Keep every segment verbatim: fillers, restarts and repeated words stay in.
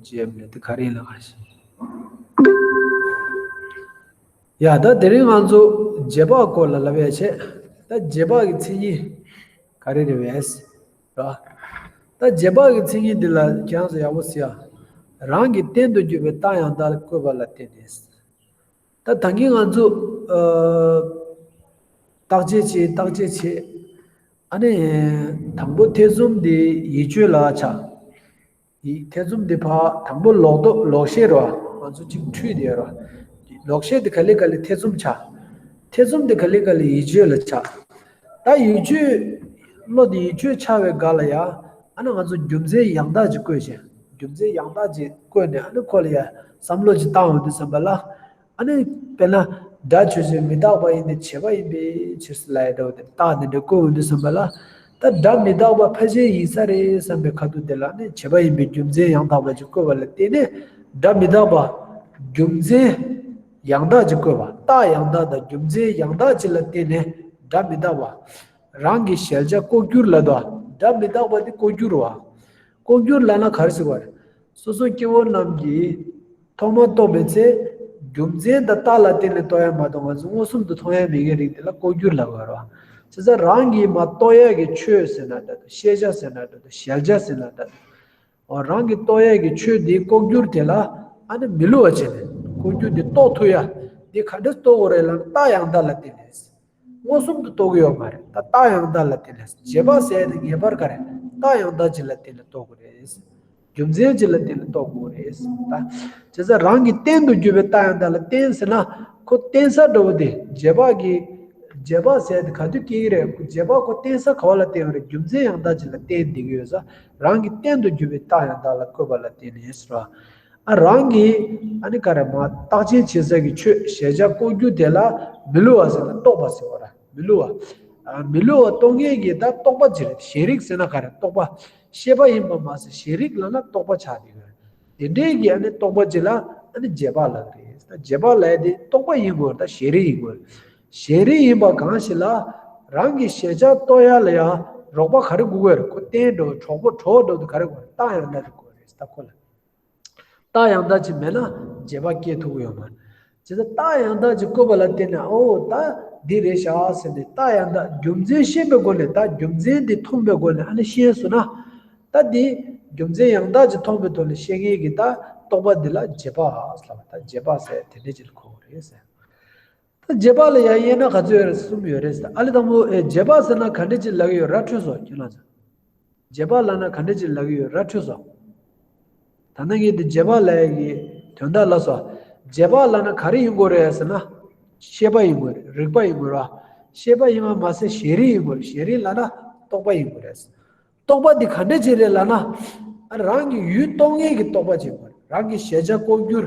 ཅེས་ཡོད་མེད་དེ་ག་རེ་ཡིན་ལ་ག་ཞིག་ཡ་ད་དེ་རིང་ང་ཚོ་རྗེས་དཔག་སྐོར་ལ་ལབ་ཡ་བྱས། ད་རྗེས་དཔག་གི་མཚན་ཉིད་ག་རེ་རེད་བས། ར། ད་རྗེས་དཔག་གི་མཚན་ཉིད་འདི་ལ་ཁྱེད་རང་ཚོ་ཡག་པོ་གཟིགས་ཡ། རང་གི་གཏན་དུ་གྱུར་པའི་རྟགས་ཡང་དག་ལ་བཀོད་པ་ལ་བརྟེན་ནས། ད་ད་གིན་ང་ཚོ་ཨ། བརྟག་དཔྱད་བྱས་བརྟག་དཔྱད་བྱས། ཨ་ནི་དང་པོ་ཐེ་ཚོམ་འདི་ཡིད་དཔྱོད་ལ་ཆགས། ཡིད་ཐེ་ཚོམ་འདི་ཕར་དང་པོ་ལོག་རྟོག་ལོག་ཤེས་རོ། ང་ཚོ་གཅིག་འཁྲུལ་བསྡད་རོ། ལོག་ཤེས་འདི་ག་ལེ་ག་ལེ་ཐེ་ཚོམ་ཆགས། ཐེ་ཚོམ་འདི་ག་ལེ་ག་ལེ་ཡིད་དཔྱོད་ལ་ཆགས། ད་ཡིད་དཔྱོད་བློ་འདི་ཡིད་དཔྱོད་ཆགས་པའི་སྒང་ལ་ཡ། ཨ་ནི་ང་ཚོ་རྒྱུ་མཚན་ཡང་དག་ཅིག་བཀོད་བྱས། རྒྱུ་མཚན་ཡང་དག་ཅིག་བཀོད་ནས་ཨ་ནི་ཁོ་ལ་ཡ་བསམ་བློ་ཅིག་བཏང་འོང་དུས་ཙམ་པ་ལ། ཨ་ནི་དཔེར་ན་སྒྲ་ཆོས་ཅན་མི་རྟག་པ་ཡིན་ཏེ་བྱས་པ་ཡིན་པའི་ཕྱིར་ལབ་ཡ་འདྲ་བོ་དེ་རྟགས་འདི་འདྲ་བཀོད་འོང་དུས་ཙམ་པ་ལ། ད་སྒྲ་མི་རྟག་པ་ཕལ་ཆེར་ཡིན་ས་རེད་བསམ་པའི་ཁ་ཐུག་དེ་ལ་ནི་བྱས་པ་ཡིན་པའི་རྒྱུ་མཚན་ཡང་དག་པ་ཅིག་བཀོད་པ་ལ་བརྟེན་ནས་སྒྲ་མི་རྟག་པ་རྒྱུ་མཚན་ཡང་དག་ཅིག་བཀོད་པ། རྟགས་ཡང་དག་དང་རྒྱུ་མཚན་ཡང་དག་ཅིག་ལ་བརྟེན་ནས་སྒྲ་མི་རྟག་པ། རང་གི་གཞལ་བྱ་ལྐོག་གྱུར་ལབ་དོ། སྒྲ་མི་རྟག་པ་དེ་ལྐོག་གྱུར་བ། ལྐོག་གྱུར་ལབ་ན་ག་རེ་ཟེར་བ་རེད། སོ་སོ་སྐྱེ་བོ་རྣམས་ཀྱིས་ཐོག་མར་རྟོགས་པའི་ཚེ། རྒྱུ་མཚན་དང་རྟགས་ལ་བརྟེན་ནས་རྟོགས་ཡ་མ་གཏོགས་ང་ཚོ་མངོན་སུམ་དུ་མཐོང་ཡ་མེད་མཁན་རིགས་དེ་ལ་ལྐོག་གྱུར་ལབ་དགོས་རེད་བ། བྱས་ཙང་རང་གིས་མར་རྟོགས་ཡ་གི་ཆོས་ཟེར་ན་འདྲ་འདུག་ཤེས་བྱ་ཟེར་ན་འདྲ་འདུག་གཞལ་བྱ་ཟེར་ན་འདྲ་འདུག་འོ་རང་གིས་རྟོགས་ཡ་གི་ཆོས་འདི་ལྐོག་གྱུར་དེ་ལ་ཨ་ནི་མི་བསླུ་བ་བྱས་ནས་ལྐོག་གྱུར་འདི་རྟོགས་ཐུབ་ཡ། འདི་ག་འདྲ་རྟོགས་དགོས་རེད་ལབ་ན་རྟགས་ཡང་དག་ལ་བརྟེན་ནས། མངོན་སུམ་དུ་རྟོགས་ཀྱི་ཡོད་མ་རེད། ད་རྟགས་ཡང་དག་ལ་བརྟེན་ནས། རྗེས་དཔག་ཟེར་ཡ་དེ་ངེས་པར་ག་རེད། རྟགས་ཡང་དག་ཅིག་ལ་བརྟེན་ནས་རྟོགས་དགོས་རེད། རྒྱུ་མཚན་ཅིག་ལ་བརྟེན་ནས་རྟོགས་དགོས་རེད། ད་བྱས་ཙང་རང་གི་རྟེན་དུ་གྱུར་པའི་རྟགས་ཡང་དག་ལ་བརྟེན་ཟེར་ན། ཁོ་བརྟེན་ས་འདྲ་བོ་དེ་རྗེས་དཔག་གི། རྗེས་དཔག་ཟེར་ཡ་དེ་ག་དུས་སྐྱེ་གི་རེད། རྗེས་དཔག་ཁོ་བརྟེན་ས་ག་བ་ལ་བརྟེན་པ་རེད། རྒྱུ་མཚན་ཡང་དག་ཅིག་ལ་བརྟེན་བསྡད་ཀྱི་ཡོད་ས། རང་གི་རྟེན་དུ་གྱུར་པའི་རྟགས་ཡང་དག་ལ་བཀོད་པ་ལ་བརྟེན་ནས་ཟེར་བ། ཨ་རང་གིས་ཨ་ནི་ག་རེ་མར་བརྟག་དཔྱད་བྱེད་ས་གི་ཆོས་གཞལ་བྱ་ལྐོག་གྱུར་དེ་ལ་མི་བསླུ་བ་ཟེར་ན་རྟོགས་པ་ཟེར་བ་ར། མི་བསླུ་བ། ཨ་མི་བསླུ་བ་རྟོགས་མཁན་གྱི་ད་རྟོག་པ་ཅིག་རེད། ཤེས་རིག་ཟེར་ན་ག་རེ་རྟོག་པ། ཤེས་པ་ཡིན་པ་མ་ཟད་ཤེས་རིག་ལབ་ན་རྟོག་པ་ཆགས་བསྡད་ཡོད་རེད། དེ་འདྲའི་གི་ཨ་ནི་རྟོག་པ་ཅིག་ལ་ཨ་ནི་རྗེས་དཔག་ལབ་ཀྱི་རེད། ད་རྗེས་དཔག་ལབ་ཡ་དེ་རྟོག་པ་ཡིན་དགོས་རེད། ད་ཤེས་རིག་ཡིན་དགོས་རེད། ཤེས་རིག་ཡིན་པ་གང་ཞིག་ལ་རང་གི་གཞལ་བྱ་རྟོགས་ཡ་ལ་ཡང་རོགས་པ་ག་རེ་དགོས་ཀྱི་རེད། ཁོ་རྟེན་འདྲ་བོ་གྲོགས་པོ་གྲོགས་འདྲ་བོ་དེ་ག་རེ་དགོས་རེད། རྟགས་ཡང་དག་དེ་དགོས་རེད། ད་ཁོ་ལ། རྟགས་ཡང་དག་ཅིག་མེད་ན་རྗེས་དཔག་སྐྱེ་ཐུབ་ཀྱི་ཡོད་མ་རེད། བྱས་ཙང་རྟགས་ཡང་དག་ཅིག་བཀོད་པ་ལ་བརྟེན་ནས་ཨོ་ད་འདི་རེད་ཤག་ཟེར་ནས་རྟགས་ཡང་དག་རྒྱུ་མཚན་ཤེས་པའི་སྒོ་ནས། ད་རྒྱུ་མཚན་འདི་མཐོང་པའི་སྒོ་ནས་ཨ་ནི་ཤེས་སོང་ན། ད་འདི་རྒྱུ་མཚན་ཡང་དག་ཅིག་མཐོང་པའི་ཐོག་ནས་ཤེས་མཁན་གྱི་ད་རྟོག་པ་འདི་ལ་རྗེས་དཔག་ལབ་པ། ད་རྗེས་དཔག་ཟེར་དེ་འདྲ་ཅིག་ལ་གོ་གི་རེད་ཟེར། ད་རྗེས་དཔག་ལ་ཡང་དབྱེ་ན་ག་ཚོད་ཡོད་རེད། གསུམ་ཡོད་རེད་ཟེར། ཨ་ལེ་དང་པོ་ཨེ་རྗེས་དཔག་ཟེར་ན་ག་འདྲ་ཅིག་ལབ་ཀྱི་ཡོད་ར་འཕྲོད་སོང་ཁྱོད་རང་ཚོ། རྗེས་དཔག་ལབ་ན་ག་འདྲ་ཅིག་ལབ་ཀྱི་ཡོད་ར་འཕྲོད་སོང་། ད་ནང་བཞིན་དུ་རྗེས་དཔག་ལབ་ཡ་གི་དོན་དག་ལ་སོ། རྗེས་དཔག་ལབ་ན་ག་རེ་ཡིན་དགོས་རེད་ཟེར་ན། ཤེས་པ་ཡིན་དགོས་རེད། རིག་པ་ཡིན་དགོས་རེད་བ། ཤེས་པ་ཡིན་པ་མ་ཟད་ཤེས་རིག་ཡིན་དགོས་རེད། ཤེས་རིག་ལབ་ན་རྟོག་པ་ཡིན་དགོས་རེད། རྟོག་པ་འདི་ག་འདྲ་ཅིག་རེད་ལབ་ན། ཨ་རང་གི་ཡུལ་རྟོགས་མཁན་གྱི་རྟོག་པ་ཅིག་དགོས་རེད། རང་གི་གཞལ་བྱ་ལྐོག་གྱུར།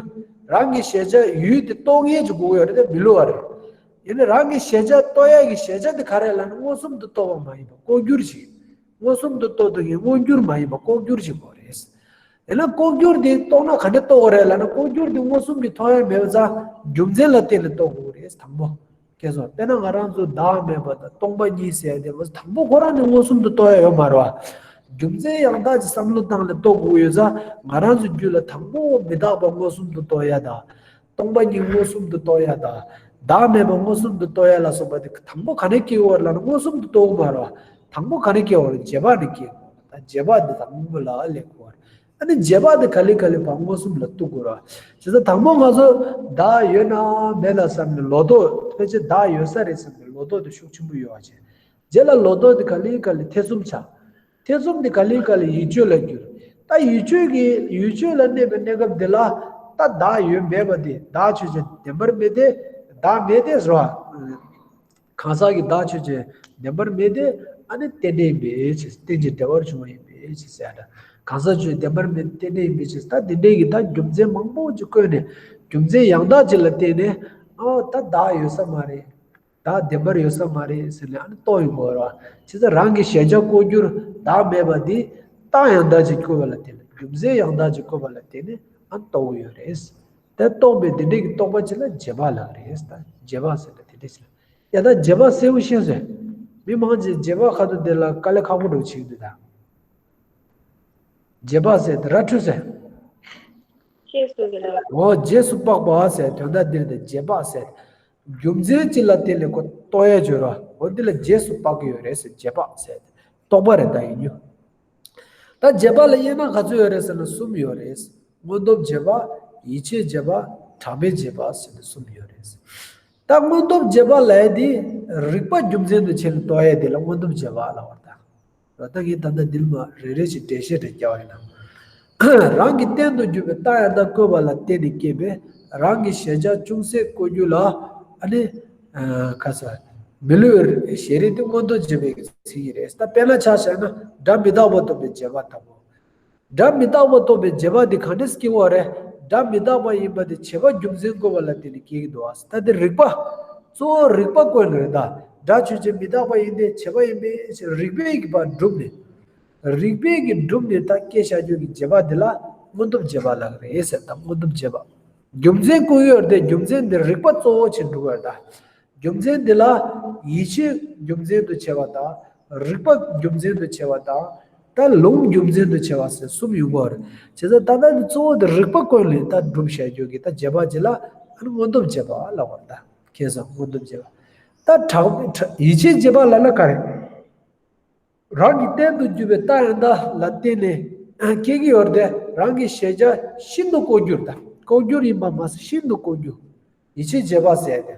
རང་གི་གཞལ་བྱ་ཡུལ་དེ་རྟོགས་མཁན་ཅིག་དགོས་ཀྱི་ཡོད་རེད། དེ་མི་བསླུ་བ་རེད། ཡིན་ན་རང་གི་གཞལ་བྱ་རྟོགས་ཡ་གི་གཞལ་བྱ་དེ་ག་རེ་ལབ་ན་མངོན་སུམ་དུ་རྟོགས་པ་མ་ཡིན་པ་ལྐོག་གྱུར་ཅིག་མངོན་སུམ་དུ་རྟོགས་ཐུབ་མཁན་མངོན་གྱུར་མ་ཡིན་པ་ལྐོག་གྱུར་ཅིག་དགོས་རེད། དེ་ན་ལྐོག་གྱུར་དེ་རྟོགས་ན་ག་འདྲ་རྟོགས་དགོས་རེད་ལབ་ན། ལྐོག་གྱུར་དེ་མངོན་སུམ་གྱིས་མཐོང་ཡ་མེད་པ་ཙང་རྒྱུ་མཚན་ལ་བརྟེན་ནས་རྟོགས་དགོས་རེད། དང་པོ། ཁྱེད་ཚོ་དཔེར་ན་ང་རང་ཚོ་བདག་མེད་པ་དང་སྟོང་པ་ཉིད་ཟེར་ཡ་དེ་དང་པོ་ཁོ་རང་ནས་མངོན་སུམ་དུ་རྟོགས་ཡ་ཡོད་མ་རེད་བ། རྒྱུ་མཚན་ཡང་དག་ཅིག་བསམ་བློ་བཏང་ནས་རྟོགས་དགོས་ཡོད་ཙང་། ང་རང་ཚོ་རྒྱུད་ལ་དང་པོ་མི་རྟག་པ་མངོན་སུམ་དུ་རྟོགས་ཡ་དང་། སྟོང་པ་ཉིད་མངོན་སུམ་དུ་རྟོགས་ཡ་དང་། བདག་མེད་པ་མངོན་སུམ་དུ་རྟོགས་ཡ་ལ་སོགས་པ་དེ་དང་པོ་ག་ནས་སྐྱེ་དགོས་རེད་ལབ་ན་མངོན་སུམ་དུ་རྟོགས་དགོས་མ་རེད་བ། དང་པོ་ག་ནས་སྐྱེ་དགོས་རེད། རྗེས་དཔག་ནས་སྐྱེ་དགོས་རེད། ད་རྗེས་དཔག་འདི་དང་པོ་ལ་སླེབས་དགོས་རེད། ཨ་ནི་རྗེས་དཔག་འདི་ག་ལེ་ག་ལེ་ཕར་མངོན་སུམ་ལ་གཏུག་དགོས་རེད་བ། བྱས་ཙང་དང་པོ་ང་ཚོ་བདག་ཡོད་ན་མེད་ན་བསམ་ནས་ལོག་རྟོག་ཕལ་ཆེར་བདག་ཡོད་ས་རེད་བསམ་ནས་ལོག་རྟོག་དེ་ཤུགས་ཆེན་པོ་ཡོད་པ་བྱས། རྗེས་ལ་ལོག་རྟོག་དེ་ག་ལེ་ག་ལེ་ཐེ་ཚོམ་ཆགས། ཐེ་ཚོམ་དེ་ག་ལེ་ག་ལེ་ཡིད་དཔྱོད་ལ་འགྱུར། ད་ཡིད་དཔྱོད་ཀྱི་ཡིད་དཔྱོད་ལ་གནས་པའི་གནས་སྐབས་དེ་ལ། ད་བདག་ཡོད་མེད་པ་དེ། བདག་ཆོས་ཅན་བདེན་པར་མེད་དེ། བདག་མེད་དེ་ཟེར་བ། གང་ཟག་གི་བདག་ཆོས་ཅན་བདེན་པར་མེད་དེ། ཨ་ནི་རྟེན་འབྲེལ་ཡིན་པའི་ཕྱིར། རྟེན་ཅིང་འབྲེལ་བར་འབྱུང་བ་ཡིན་པའི་ཕྱིར་ཟེར་ཡ་འདྲ། གང་ཟག་ཆོས་བདེན་པར་མེད་རྟེན་འབྲེལ་ཡིན་པའི་ཕྱིར། ད་དེ་འདྲའི་གི་ད་རྒྱུ་མཚན་མང་པོ་ཅིག་བཀོད་ནས། རྒྱུ་མཚན་ཡང་དག་ཅིག་ལ་བརྟེན་ནས། ཨ་ད་བདག་ཡོད་ས་མ་རེད། བདག་བདེན་པར་ཡོད་ས་མ་རེད་ཟེར་ནས་ཨ་ནི་རྟོགས་ཡོང་དགོས་རེད་བ། བྱས་ཙང་རང་གི་གཞལ་བྱ་ལྐོག་གྱུར་བདག་མེད་པ་འདི་རྟགས་ཡང་དག་ཅིག་བཀོད་པ་ལ་བརྟེན་ནས། རྒྱུ་མཚན་ཡང་དག་ཅིག་བཀོད་པ་ལ་བརྟེན་ནས་ཨ་ནི་རྟོགས་ཀྱི་ཡོད་རེད། དེ་རྟོགས་པའི་དེ་འདྲའི་གི་རྟོགས་པ་ཅིག་ལ་རྗེས་དཔག་ལབ་ཀྱི་རེད། ད་རྗེས་དཔག་ཟེར་ན་དེ་འདྲ་ཞིག་ལ། ཡ་ད་རྗེས་དཔག་གསལ་པོ་ཤེས་སོང་། མི་མང་ཆེ་རྗེས་དཔག་ཁ་ཐུག་དེ་ལ་དཀའ་ལས་ཁག་པོ་འདྲ་བོ་བྱེད་ཀྱི་འདུག་ད། རྗེས་དཔག་ཟེར་དེ་ར་འཕྲོད་ཟེར། རྗེས་སུ་ལ། འོ་རྗེས་སུ་དཔག་པ་ཟེར་དོན་དག་འདིར་དེ་རྗེས་དཔག་ཟེར། རྒྱུ་མཚན་གཅིག་ལ་བརྟེན་ནས་ཁོ་རྟོགས་ཡ་བརྗོད་རོ། འོ་འདི་ལ་རྗེས་སུ་དཔག་གི་ཡོད་རེད་ཟེར། རྗེས་དཔག་ཟེར་རྟོག་པ་རེད། ད་ཡིན་རྒྱུ། ད་རྗེས་དཔག་ལ་དབྱེ་ན་ག་ཚོད་ཡོད་རེད་ཟེར་ན་གསུམ་ཡོད་རེད། མངོན་སྟོབས་རྗེས་དཔག་ཡིད་ཆེས་རྗེས་དཔག་གྲངས་མེད་རྗེས་དཔག་ཟེར་ནས་གསུམ་ཡོད་རེད། ད་མངོན་སྟོབས་རྗེས་དཔག་ལབ་ཡ་དེ་རིགས་པ་རྒྱུ་མཚན་དུ་བྱས་ནས་རྟོགས་ཡ་དེ་ལ་མངོན་སྟོབས་རྗེས་དཔག་ལབ་པ་རེད། ད་ངས་ད་ལྟ་འདི་ལ་མ་རེ་རེ་བཞིན་འགྲེལ་བཤད་རེ་རྒྱག་པ་ཡིན་ན། རང་གི་བསྟན་དུ་གྱུར་པའི་རྟགས་ཡང་དག་བཀོད་པ་ལ་བརྟེན་ནས་སྐྱེས་པའི་རང་གི་གཞལ་བྱ་ཅུང་ཟད་བཀོད་རྒྱུ་ལ་ཨ་ནི། ཁ་ས། མི་སླུ་བའི་ཞལ་རས་དེ་མངོན་རྟོགས་རྗེས་དཔག་གི་ཚིག་ཡིན་རེད། ད་དཔེར་ན་ཆ་བཞག་ན་སྒྲ་མི་རྟག་པ་རྟོགས་པའི་རྗེས་དཔག་ལྟ་བུ། སྒྲ་མི་རྟག་པ་རྟོགས་པའི་རྗེས་དཔག་དེ་ག་འདྲས་སྐྱེ་བ་རེད། སྒྲ་མི་རྟག་པ་ཡིན་པ་དེ་བྱས་པ་རྒྱུ་མཚན་བཀོད་པ་ལ་བརྟེན་ནས་སྐྱེ་གི་འདུག་ཨ། ད་དེ་རིགས་པ། གཙོ་བོ་རིགས་པ་བཀོད་ནི་རེད་ད། སྒྲ་ཆོས་ཅན་མི་རྟག་པ་ཡིན་ཏེ་བྱས་པ་ཡིན་པས་རིགས་པས་ཀྱི་བར་བསྒྲུབས་ནས། རིགས་པས་ཀྱི་བསྒྲུབས་ནས་ད་སྐྱེ་བྱ་རྒྱུ་གི་རྗེས་དཔག་དེ་ལ་མངོན་སྟོབས་རྗེས་དཔག་ལབ་ཀྱི་རེད་ཟེར། ད་མངོན་སྟོབས་རྗེས་དཔག་རྒྱུ་མཚན་བཀོད་ཡོད་དེ་རྒྱུ་མཚན་དེ་རིགས་པ་གཙོ་བོ་བྱས་འགྲོ་གི་ཡོད་ད། རྒྱུ་མཚན་འདི་ལ་ཡིད་ཆེས་རྒྱུ་མཚན་དུ་བྱས་པ་དང་། རིགས་པ་རྒྱུ་མཚན་དུ་བྱས་པ་དང་། ད་ལུང་རྒྱུ་མཚན་དུ་བྱས་པ་ཟེར་གསུམ་ཡོང་གི་ཡོད་རེད། བྱས་ཙང་ད་ལྟ་འདི་གཙོ་བོ་དེ་རིགས་པ་ཀུན་ལས་ད་སྒྲུབ་བྱ་རྒྱུ་གི་ད་རྗེས་དཔག་ཅིག་ལ་ཨ་ནི་མངོན་སྟོབས་རྗེས་དཔག་ལབ་པ་རེད་ད། ཁེ་བཟང་མངོན་སྟོབས་རྗེས་དཔག་ད་དྲག་ཡིད་ཆེས་རྗེས་དཔག་ལབ་ན་ག་རེ། རང་གི་བསྟན་དུ་གྱུར་པའི་རྟགས་ཡང་དག་ལ་བརྟེན་ནས་སྐྱེ་གི་ཡོད་དེ་རང་གི་གཞལ་བྱ་ཤིན་ཏུ་ལྐོག་གྱུར་དང་ལྐོག་གྱུར་ཡིན་པ་མ་ཟད་ཤིན་ཏུ་ལྐོག་གྱུར། ཡིད་ཆེས་རྗེས་དཔག་ཟེར་ཏེ།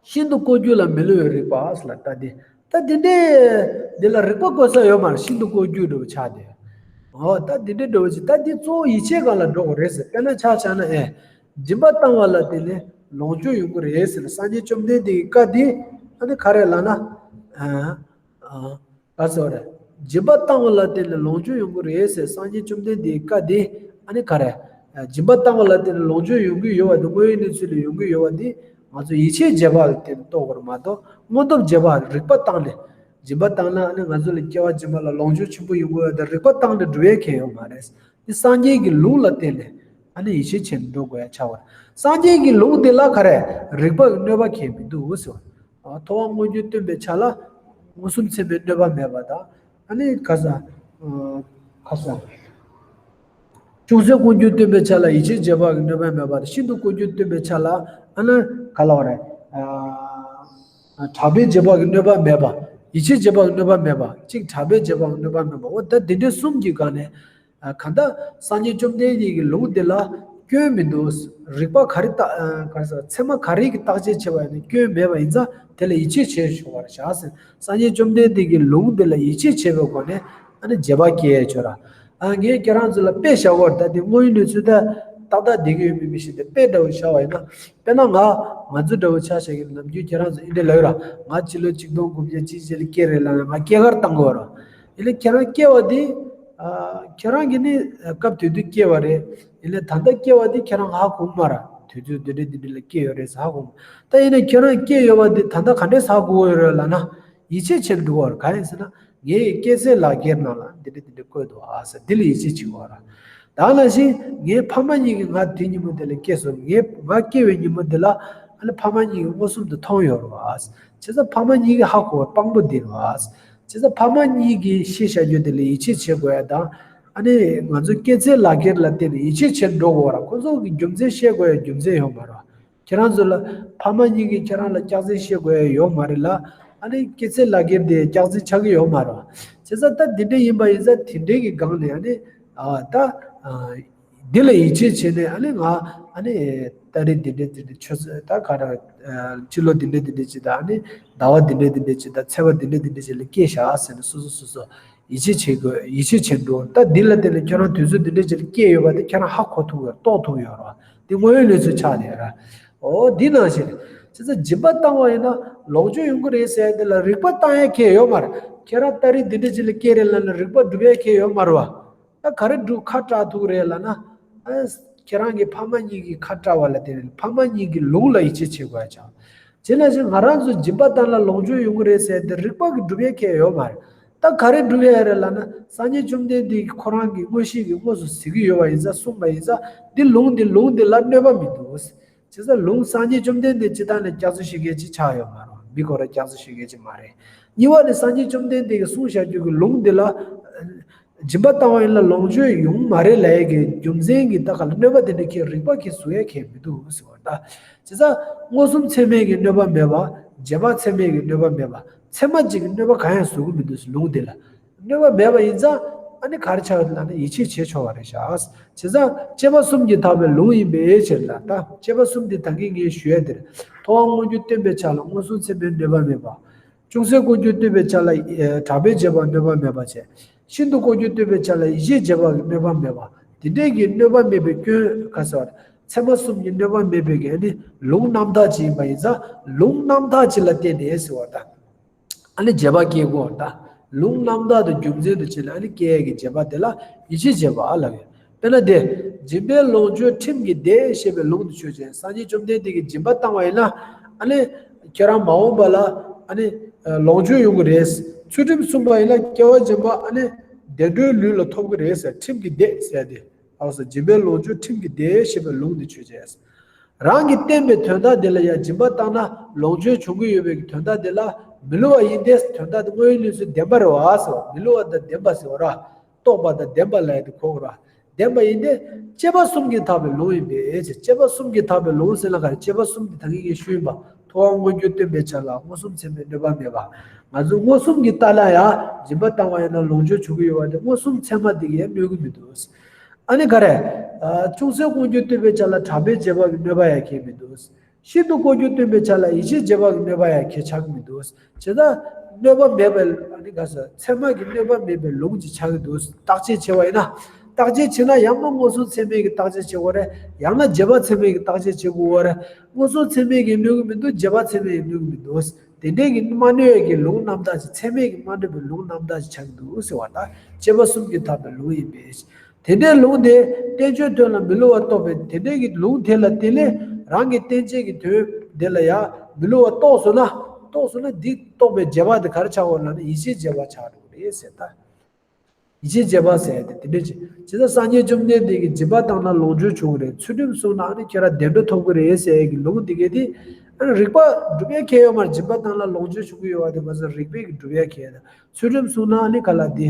ཤིན་ཏུ་ལྐོག་གྱུར་ལ་མི་སླུ་བའི་རིགས་པ་ལ་ལྟ་སྟེ། ད་འདི་འདྲའི་འདི་ལ་རིགས་པ་བཀོད་ས་ཡོད་མ་རེད། ཤིན་ཏུ་ལྐོག་གྱུར་འདྲ་བོ་ཆགས་ཏེ། འོ་ད་འདི་འདྲའི་འདྲ་བོ་ཅིག་ད་འདི་གཙོ་བོ་ཡིད་ཆེས་སྒང་ལ་འགྲོ་དགོས་རེད་ཟེར། དཔེར་ན་ཆ་བཞག་ན་ཨེ། སྦྱིན་པ་བཏང་བ་ལ་བརྟེན་ནས་ལོངས་སྤྱོད་ཡོང་གི་རེད་ཟེར། སངས་རྒྱས་བཅོམ་ལྡན་འདས་ཀྱི་བཀའ་འདི་ཨ་ནི་ག་རེ་ལབ་ན། ཨ། ཨ། ག་ཟེར་བ་རེད། སྦྱིན་པ་བཏང་བ་ལ་བརྟེན་ནས་ལོངས་སྤྱོད་ཡོང་གི་རེད་ཟེར། སངས་རྒྱས་བཅོམ་ལྡན་འདས་ཀྱི་བཀའ་འདི་ཨ་ནི་ག་རེ། སྦྱིན་པ་བཏང་བ་ལ་བརྟེན་ནས་ལོངས་སྤྱོད་ཡོང་གི་ཡོད་པ་འདི་དངོས་ཡོད་གནས་ཚུལ་ལ་ཡོང་གི་ཡོད་པ་འདི་ང་ཚོ་ཡིད་ཆེས་རྗེས་དཔག་ལ་བརྟེན་ནས་རྟོགས་དགོས་རེད་མ་གཏོགས་མངོན་སྟོབས་རྗེས་དཔག་རིགས་པ་བཏང་ནས་སྦྱིན་པ་བཏང་ན་ཨ་ནི་ང་ཚོ་ལ་སྐྱེ་བ་རྗེས་མ་ལ་ལོངས་སྤྱོད་ཆེན་པོ་ཡོང་གི་ཡོད་པ་འདི་རིགས་པ་བཏང་ནས་སྒྲུབ་ཡས་ཁེལ་ཡོད་མ་རེད། འདི་སངས་རྒྱས་ཀྱི་ལུང་ལ་བརྟེན་ནས་ཨ་ནི་ཡིད་ཆེས་བྱས་ནས་འགྲོ་དགོས་ཡ་ཆགས་པ་རེད། སངས་རྒྱས་ཀྱི་ལུང་འདི་ལ་ག་རེ་རིགས་པ་གི་གནོད་པ་གང་ཡང་མི་འདུག་ཟེར་བ། ཐོབ་དབང་མངོན་གྱུར་སྟོན་པའི་ཆ་ལ་མངོན་སུམ་ཚད་མའི་གནོད་པ་མེད་པ་དང་། ཨ་ནི་ག་ས། ག་ས། ཅུང་ཟད་མངོན་གྱུར་སྟོན་པའི་ཆ་ལ་ཡིད་ཆེས་རྗེས་དཔག་གི་གནོད་པ་མེད་པ་དང་ཤིན་ཏུ་ལྐོག་གྱུར་སྟོན་པའི་ཆ་ལ་ཨ་ནི་ག་ལ་བ་རེད། གྲགས་པའི་རྗེས་དཔག་གི་གནོད་པ་མེད་པ། ཡིད་ཆེས་རྗེས་དཔག་གི་གནོད་པ་མེད་པ། གཅིག་གྲགས་པའི་རྗེས་དཔག་གི་གནོད་པ་མེད་པ། འོ་ད་འདི་འདྲའི་གསུམ་གྱི་སྒང་ནས། གང་ལྟར་སངས་རྒྱས་བཅོམ་ལྡན་འདས་ཀྱི་ལུང་འདི་ལ་སྐྱོན་མི་འདུག་རིགས་པ་ག་རེ་བརྟག་ག་རེ་ཟེར་ཚད་མ་ག་རེ་གི་བརྟག་དཔྱད་བྱས་པ་ཡིན་ན་སྐྱོན་མེད་པ་ཡིན་ཙང་དེ་ལ་ཡིད་ཆེས་བྱས་ཆོག་པར་བྱ་ཟེར། སངས་རྒྱས་བཅོམ་ལྡན་འདས་ཀྱི་ལུང་འདི་ལ་ཡིད་ཆེས་བྱས་པའི་སྒོ་ནས་ཨ་ནི་རྗེས་དཔག་སྐྱེ་ཡས་ཆོག་ར། ཨ་ངས་ཁྱེད་རང་ཚོ་ལ་དཔེ་བཞག་གོ་ར། ད་དེ་དངོས་ཡོད་གནས་ཚུལ་ད་ཏག་ཏག་བསྡད་ཀྱི་ཡོད་མེད་མི་ཤེས་ཏེ་དཔེ་འདྲ་བོ་བཞག་པ་ཡིན་ན། དཔེར་ན་ང་ང་ཚོ་འདྲ་བོ་ཆ་བཞག་གི་ནམ་རྒྱུན་ཁྱེད་རང་ཚོ་འདི་འདྲ་ལབ་ཡོད་ར། ང་ཕྱི་ལོ་ཆིག་སྟོང་དགུ་བརྒྱ་བཅུ་གཅིག་ལ་སྐྱེས་རེད་ལབ་ན་ང་སྐྱེས་སྐར་བཏང་གི་ཡོད་ར། ཡིན་ནའི་ཁྱེད་རང་སྐྱེས་པ་དེ། ཨ། ཁྱེད་རང་གིས་ནི་སྐབས་དེ་དུས་སྐྱེས་པ་རེད། ཡིན་ནའི་ད་ལྟ་སྐྱེས་པ་དེ་ཁྱེད་རང་ཧ་གོ་མ་ར། དུས་ཚོད་འདི་འདྲ་འདི་འདྲ་ལ་སྐྱེས་ཡོད་རེད་ཟེར་ཧ་གོ་མ། ད་ཡིན་ནའི་ཁྱེད་རང་སྐྱེས་ཡོད་པ་དེ་ད་ལྟ་ག་འདྲས་ཧ་གོ་ཡོད་རེད་ལབ་ན། ཡིད་ཆེས་བྱེད་འགྲོ་བ་རེད། གང་ཡིན་ཟེར་ན། ངའི་སྐྱེས་ཚེས་ལག་འཁྱེར་ནང་ལ་འདི་འདྲ་འདི་འདྲ་བཀོད་འདུག་ཨ་ཟེར་འདི་ལ་ཡིད་ཆེས་བྱེད་དགོས་ར། ད་ནང་བཞིན་ངའི་ཕ་མ་གཉིས་ཀྱིས་ང་དེ་ཉིན་མོ་དེ་ལ་སྐྱེས་སོང་། ངའི་ང་སྐྱེས་པའི་ཉིན་མོ་དེ་ལ་ཨ་ནི་ཕ་མ་གཉིས་ཀྱིས་མངོན་སུམ་དུ་མཐོང་ཡོད་རེད་བ། བྱས་ཙང་ཕ་མ་གཉིས་ཀྱིས་ཧ་གོ་བ་དཔང་པོ་འདི་རེད་བ། བྱས་ཙང་ཕ་མ་གཉིས་ཀྱིས་ཤེས་བྱ་རྒྱུ་དེ་ལ་ཡིད་ཆེས་བྱེད་དགོས་ཡ་དང་། ཨ་ནི་ང་ཚོ་སྐྱེས་ཚེས་ལག་འཁྱེར་ལ་བརྟེན་ནས་ཡིད་ཆེས་བྱེད་འགྲོ་དགོས་ར། ཁོ་ཚོ་གི་རྒྱུ་མཚན་བཤད་དགོས་ཡ་རྒྱུ་མཚན་ཡོད་མ་རེད་བ། ཁྱེད་རང་ཚོ་ལ་ཕ་མ་གཉིས་ཀྱིས་ཁྱེད་རང་ལ་སྐྱག་རྫུན་བཤད་དགོས་ཡ་ཡོད་མ་རེད་ལ། ཨ་ནི་སྐྱེས་ཚེས་ལག་འཁྱེར་དེ་སྐྱག་རྫུན་ཆགས་ཀྱི་ཡོད་མ་རེད་བ། བྱས་ཙང་ད་འདི་འདྲ་ཡིན་པ་ཡིན་ཙང་དེ་འདྲའི་གི་སྒང་ནས་ཨ་ནི། ཨ། ད། ཨ། འདི་ལ་ཡིད་ཆེས་བྱས་ནས་ཨ་ནི་ང་ཨ་ནི་ཏ་རིག་འདི་འདྲ་འདི་འདྲ་ཆུ་ཚོད་ད་ག་རེ། ཨ། ཕྱི་ལོ་འདི་འདྲ་འདི་འདྲ་ཅིག་དང་ཨ་ནི་ཟླ་བ་འདི་འདྲ་འདི་འདྲ་ཅིག་དང་ཚེས་པ་འདི་འདྲ་འདི་འདྲ་ཅིག་ལ་སྐྱེས་ཤག་ཟེར་ནས་སོ་སོ་སོ་སོ་ཡིད་ཆེས་བྱེད་དགོས། ཡིད་ཆེས་བྱེད་འགྲོ། ད་འདི་ལ་བརྟེན་ནས་ཁྱོད་རང་དུས་ཚོད་འདི་འདྲ་ཅིག་ལ་སྐྱེས་ཡོད་པ་དེ་ཁྱོད་རང་ཧ་གོ་ཐུབ་ཡོད། རྟོགས་ཐུབ་ཡོད་རེད་བ། འདི་དངོས་ཡོད་གནས་ཚུལ་ཆགས་ནས་ར། འོ་འདི་ནང་བཞིན་རེད། བྱས་ཙང་སྦྱིན་པ་བཏང་བ་ཡིན་ན་ལོངས་སྤྱོད་ཡོང་གི་རེད་ཟེར་ཡ་འདི་ལ་རིགས་པ་བཏང་ཡ་གང་ཡང་ཡོད་མ་རེད། ཁྱེད་རང་ཏ་རིག་འདི་འདྲ་ཅིག་ལ་སྐྱེས་རེད་ལབ་ན་རིགས་པ་སྒྲུབ་ཡ་གང་ཡང་ཡོད་མ་རེད་བ། ད་ག་རེ་སྒྲུབ་ཁ་གྲག་ཐུབ་རེད་ལབ་ན། ཨ། ཁྱེད་རང་གི་ཕ་མ་གཉིས་ཀྱིས་ཁ་གྲག་པ་ལ་བརྟེན་ནས་ཕ་མ་གཉིས་ཀྱི་ལུང་ལ་ཡིད་ཆེས་བྱེད་དགོས་ཡ་ཆགས། དེ་ནང་བཞིན་ང་རང་ཚོ་སྦྱིན་པ་བཏང་ན་ལོངས་སྤྱོད་ཡོང་གི་རེད་ཟེར་དེ་རིགས་པ་གིས་སྒྲུབ་ཡ་གང་ཡང་ཡོད་མ་རེད། ད་ག་རེ་སྒྲུབ་ཡ་རེད་ལབ་ན་སངས་རྒྱས་བཅོམ་ལྡན་འདས་ཀྱིས་ཁོ་རང་གི་མངོན་ཤེས་ཀྱིས་དངོས་སུ་གཟིགས་ཀྱི་ཡོད་པ་ཡིན་ཙང་གསུངས་པ་ཡིན་ཙང་འདི་ལུང་འདི་ལུང་འདི་ལ་གནོད་པ་མི་འདུག། བྱས་ཙང་ལུང་སངས་རྒྱས་བཅོམ་ལྡན་འདས་སྤྱིར་བཏང་ནས་སྐྱག་རྫུན་བཤད་མཁན་ཅིག་ཆགས་ཡོད་མ་རེད། མི་ཁོ་རང་སྐྱག་རྫུན་བཤད་མཁན་ཅིག་མ་རེད། གཉིས་པ་ནི་སངས་རྒྱས་བཅོམ་ལྡན་འདས་ཀྱིས་གསུངས་བཞག་རྒྱུ་གི་ལུང་འདི་ལ། སྦྱིན་པ་བཏང་བ་ཡིན་ན་ལོངས་སྤྱོད་ཡོང་མ་རེད་ལབ་ཡས་ཀྱི་རྒྱུ་མཚན་གྱི་ད་ག་ལ་གནོད་པ་དེ་འདྲ་ཁྱེད་རིག་པ་གིས་བཟོ་ཡས་ཁྱད་མི་འདུག་ཟེར་བ་ད། བྱས་ཙང་མངོན་སུམ་ཚད་མས་ཀྱི་གནོད་པ་མེད་པ། རྗེས་དཔག་ཚད་མས་ཀྱི་གནོད་པ་མེད་པ། ཚད་མ་གཅིག་གིས་གནོད་པ་གང་ཡང་བཟོ་གི་མི་འདུག་ཟེར་ལུང་འདི་ལ། གནོད་པ་མེད་པ་ཡིན་ཙང་ཨ་ནི་ག་རེ་ཆགས་ཡོད་ལབ་ན་ཡིད་ཆེས་བྱེད་ཆོག་པ་རེད་ཤག་བྱས་ཙང་དཔྱད་པ་གསུམ་གྱིས་དག་པའི་ལུང་ཡིན་པའི་ཕྱིར་ལ། ད་དཔྱད་པ་གསུམ་འདི་ད་གིན་ངས་ཞུ་ཡས་འདིར། ཐོབ་དབང་མངོན་གྱུར་སྟོན་པའི་ཆ་ལ་མངོན་སུམ་ཚད་མས་གནོད་པ་མེད་པ། ཅུང་ཟད་ལྐོག་གྱུར་སྟོན་པའི་ཆ་ལ་ཨེ་གྲགས་པས་བྱས་པ་གནོད་པ་མེད་པ་བྱས། ཤིན་ཏུ་ལྐོག་གྱུར་སྟོན་པའི་ཆ་ལ་ཡིད་ཆེས་བྱས་པ་གི་གནོད་པ་མེད་པ། དེ་འདྲས་ཀྱི་གནོད་པ་མེད་པའི་སྐྱོན་ག་ཟེར་བ། ཚད་མ་གསུམ་གྱི་གནོད་པ་མེད་པའི་གི་ཨ་ནི་ལུང་རྣམ་དག་ཅིག་ཡིན་པ་ཡིན་ཙང་ལུང་རྣམ་དག་ཅིག་ལ་བརྟེན་ནས་ཟེར་བ་དང་། ཨ་ནི་རྗེས་དཔག་སྐྱེ་དགོས་པ་དང་། ལུང་རྣམ་དག་དང་རྒྱུ་མཚན་དུ་བྱས་ནས་ཨ་ནི་སྐྱེ་ཡས་ཀྱི་རྗེས་དཔག་དེ་ལ་ཡིད་ཆེས་བྱེད་པ་ལབ་ཡོད། དཔེར་ན་དེ། སྦྱིན་པའི་ལོངས་སྤྱོད་ཁྲིམས་ཀྱིས་བདེ་ཞེས་པའི་ལུང་དེ་ཆོས་ཅན། སངས་རྒྱས་བཅོམ་ལྡན་འདས་ཀྱིས་སྦྱིན་པ་བཏང་བ་ཡིན་ན། ཨ་ནི། ཁྱེད་རང་མ་འོངས་པ་ལ། ཨ་ནི། ལོངས་སྤྱོད་ཡོང་གི་རེད། ཚུལ་ཁྲིམས་བསྲུངས་པ་ཡིན་ན་སྐྱེ་བ་རྗེས་མ་ཨ་ནི། བདེ་འགྲོའི་ལུས་ལ་ཐོབ་ཀྱི་རེད་ཟེར་ཁྲིམས་ཀྱིས་བདེ་ཟེར་ཏེ། ཨའོ་ཟེར་སྦྱིན་པའི་ལོངས་སྤྱོད་ཁྲིམས་ཀྱིས་བདེ་ཞེས་པའི་ལུང་དེ་ཆོས་ཅན། རང་གིས་བསྟན་པའི་དོན་དག་དེ་ལ་ཡང་སྦྱིན་པ་བཏང་ན་ལོངས་སྤྱོད་འབྱུང་གི་ཡོད་པའི་གི་དོན་དག་དེ་ལ་མི་བསླུ་བ་ཡིན་ཏེ་དོན་དག་དེ་དངོས་ཡོད་གནས་ཚུལ་བདེན་པ་རེད་བ་ཟེར་བ། མི་བསླུ་བ་དང་བདེན་པ་ཟེར་བ་ར། རྟོགས་པ་དང་བདེན་པ་ལ་ཡང་དེ་གོ་དགོས་ར། བདེན་པ་ཡིན་ཏེ། དཔྱད་པ་གསུམ་གྱིས་དག་པའི་ལུང་ཡིན་པས་ཟེར། དཔྱད་པ་གསུམ་གྱིས་དག་པའི་ལུང་ཟེར་ན་ག་རེ། དཔྱད་པ་གསུམ་དེ་ད་གིན་ངས་ཞུས་ཡིན་པ། ཐོབ་དབང་མངོན་གྱུར་སྟོན་པའི་ཆ་ལ་མངོན་སུམ་ཚད་མས་གནོད་པ་མེད་པ། ང་ཚོ་མངོན་སུམ་གྱིས་ལྟ་ན་ཡང་སྦྱིན་པ་བཏང་བ་ཡིན་ན་ལོངས་སྤྱོད་བྱུང་གི་ཡོད་པ་དེ་མངོན་སུམ་ཚད་མ་དེ་གིས་ཡང་གནོད་ཀྱི་མི་འདུག་ཨ་ནི་ག་རེ། ཨ། ཅུང་ཟད་ལྐོག་གྱུར་སྟོན་པའི་ཆ་ལ་གྲགས་པས་བྱས་པ་གི་གནོད་པ་ཡང་ཁྱད་མི་འདུག་ཤིན་ཏུ་ལྐོག་གྱུར་སྟོན་པའི་ཆ་ལ་ཡིད་ཆེས་བྱས་པ་གི་གནོད་པ་ཡང་ཁྱད་ཆགས་ཀྱི་མི་འདུག་བྱས་ཙང་གནོད་པ་མེད་པའི་ཨ་ནི་ག་ཟེར་ཚད་མ་གི་གནོད་པ་མེད་པའི་ལུང་ཅིག་ཆགས་ཀྱི་འདུག་བརྟག་དཔྱད་བྱས་པ་ཡིན་ན། བརྟག་དཔྱད་བྱས་ན་ཡང་ན་མངོན་སུམ་ཚད་མས་ཀྱི་བརྟག་དཔྱད་བྱེད་དགོས་རེད། ཡང་ན་རྗེས་དཔག་ཚད་མས་ཀྱི་བརྟག་དཔྱད་བྱེད་དགོས་རེད། མངོན་སུམ་ཚད་མས་ཀྱིས་གནོད་ཀྱི་མི་འདུག་རྗེས་དཔག་ཚད་མས་ཀྱིས་གནོད་ཀྱི་མི་འདུག་དེ་འདྲས་ཀྱི་མ་གནོད་ཡས་ཀྱི་ལུང་རྣམ་དག་ཅིག་ཚད་མས་ཀྱིས་མ་གནོད་པའི་ལུང་རྣམ་དག་ཅིག་ཆགས་ཀྱི་འདུག་ཟེར་བ་དང་དཔྱད་པ་གསུམ་གྱིས་དག་པའི་ལུང་ཡིན་པས། དེ་འདྲའི་ལུང་དེ་བསྟན་བཅོས་དོན་ལ་མི་བསླུ་བར་རྟོགས་པའི་དེ་འདྲའི་གི་ལུང་དེ་ལ་བརྟེན་ནས་རང་གི་བསྟན་བྱེད་ཀྱི་དོན་དེ་ལ་ཡང་མི་བསླུ་བར་རྟོགས་སོང་ན། རྟོགས་སོང་ན་འདི་རྟོགས་པའི་རྗེས་དཔག་དེ་ག་རེ་ཆགས་འོང་ལབ་ན་ཡིད་ཆེས་བྱས་པ་ཆགས་འགྲོ་གི་རེད་ཟེར་ད། ཡིད་ཆེས་བྱས་པ་ཟེར་ཏེ་དེ་འདྲ་ཅིག་བྱས་ཙང་སངས་རྒྱས་བཅོམ་ལྡན་འདས་ཀྱིས་སྦྱིན་པ་བཏང་ན་ལོངས་སྤྱོད་འབྱུང་གི་རེད། ཚུལ་ཁྲིམས་བསྲུངས་ན་ཨ་ནི་ཁྱེད་རང་བདེ་འགྲོ་ཐོབ་ཀྱི་རེད་ཟེར་ཡས་ཀྱི་ལུང་དེ་གས་དེ། ཨ་ནི་རིགས་པ་སྒྲུབ་ཡས་ཁྱད་ཡོད་མ་རེད། སྦྱིན་པ་བཏང་ན་ལོངས་སྤྱོད་འབྱུང་གི་ཡོད་པ་དེ་ང་ཚོ་རིགས་པས་ཀྱི་སྒྲུབ་ཡས་ཁྱད་ཡོད། ཚུལ་ཁྲིམས་བསྲུངས་ན་ཨ་ནི་ག་ལ་དེ།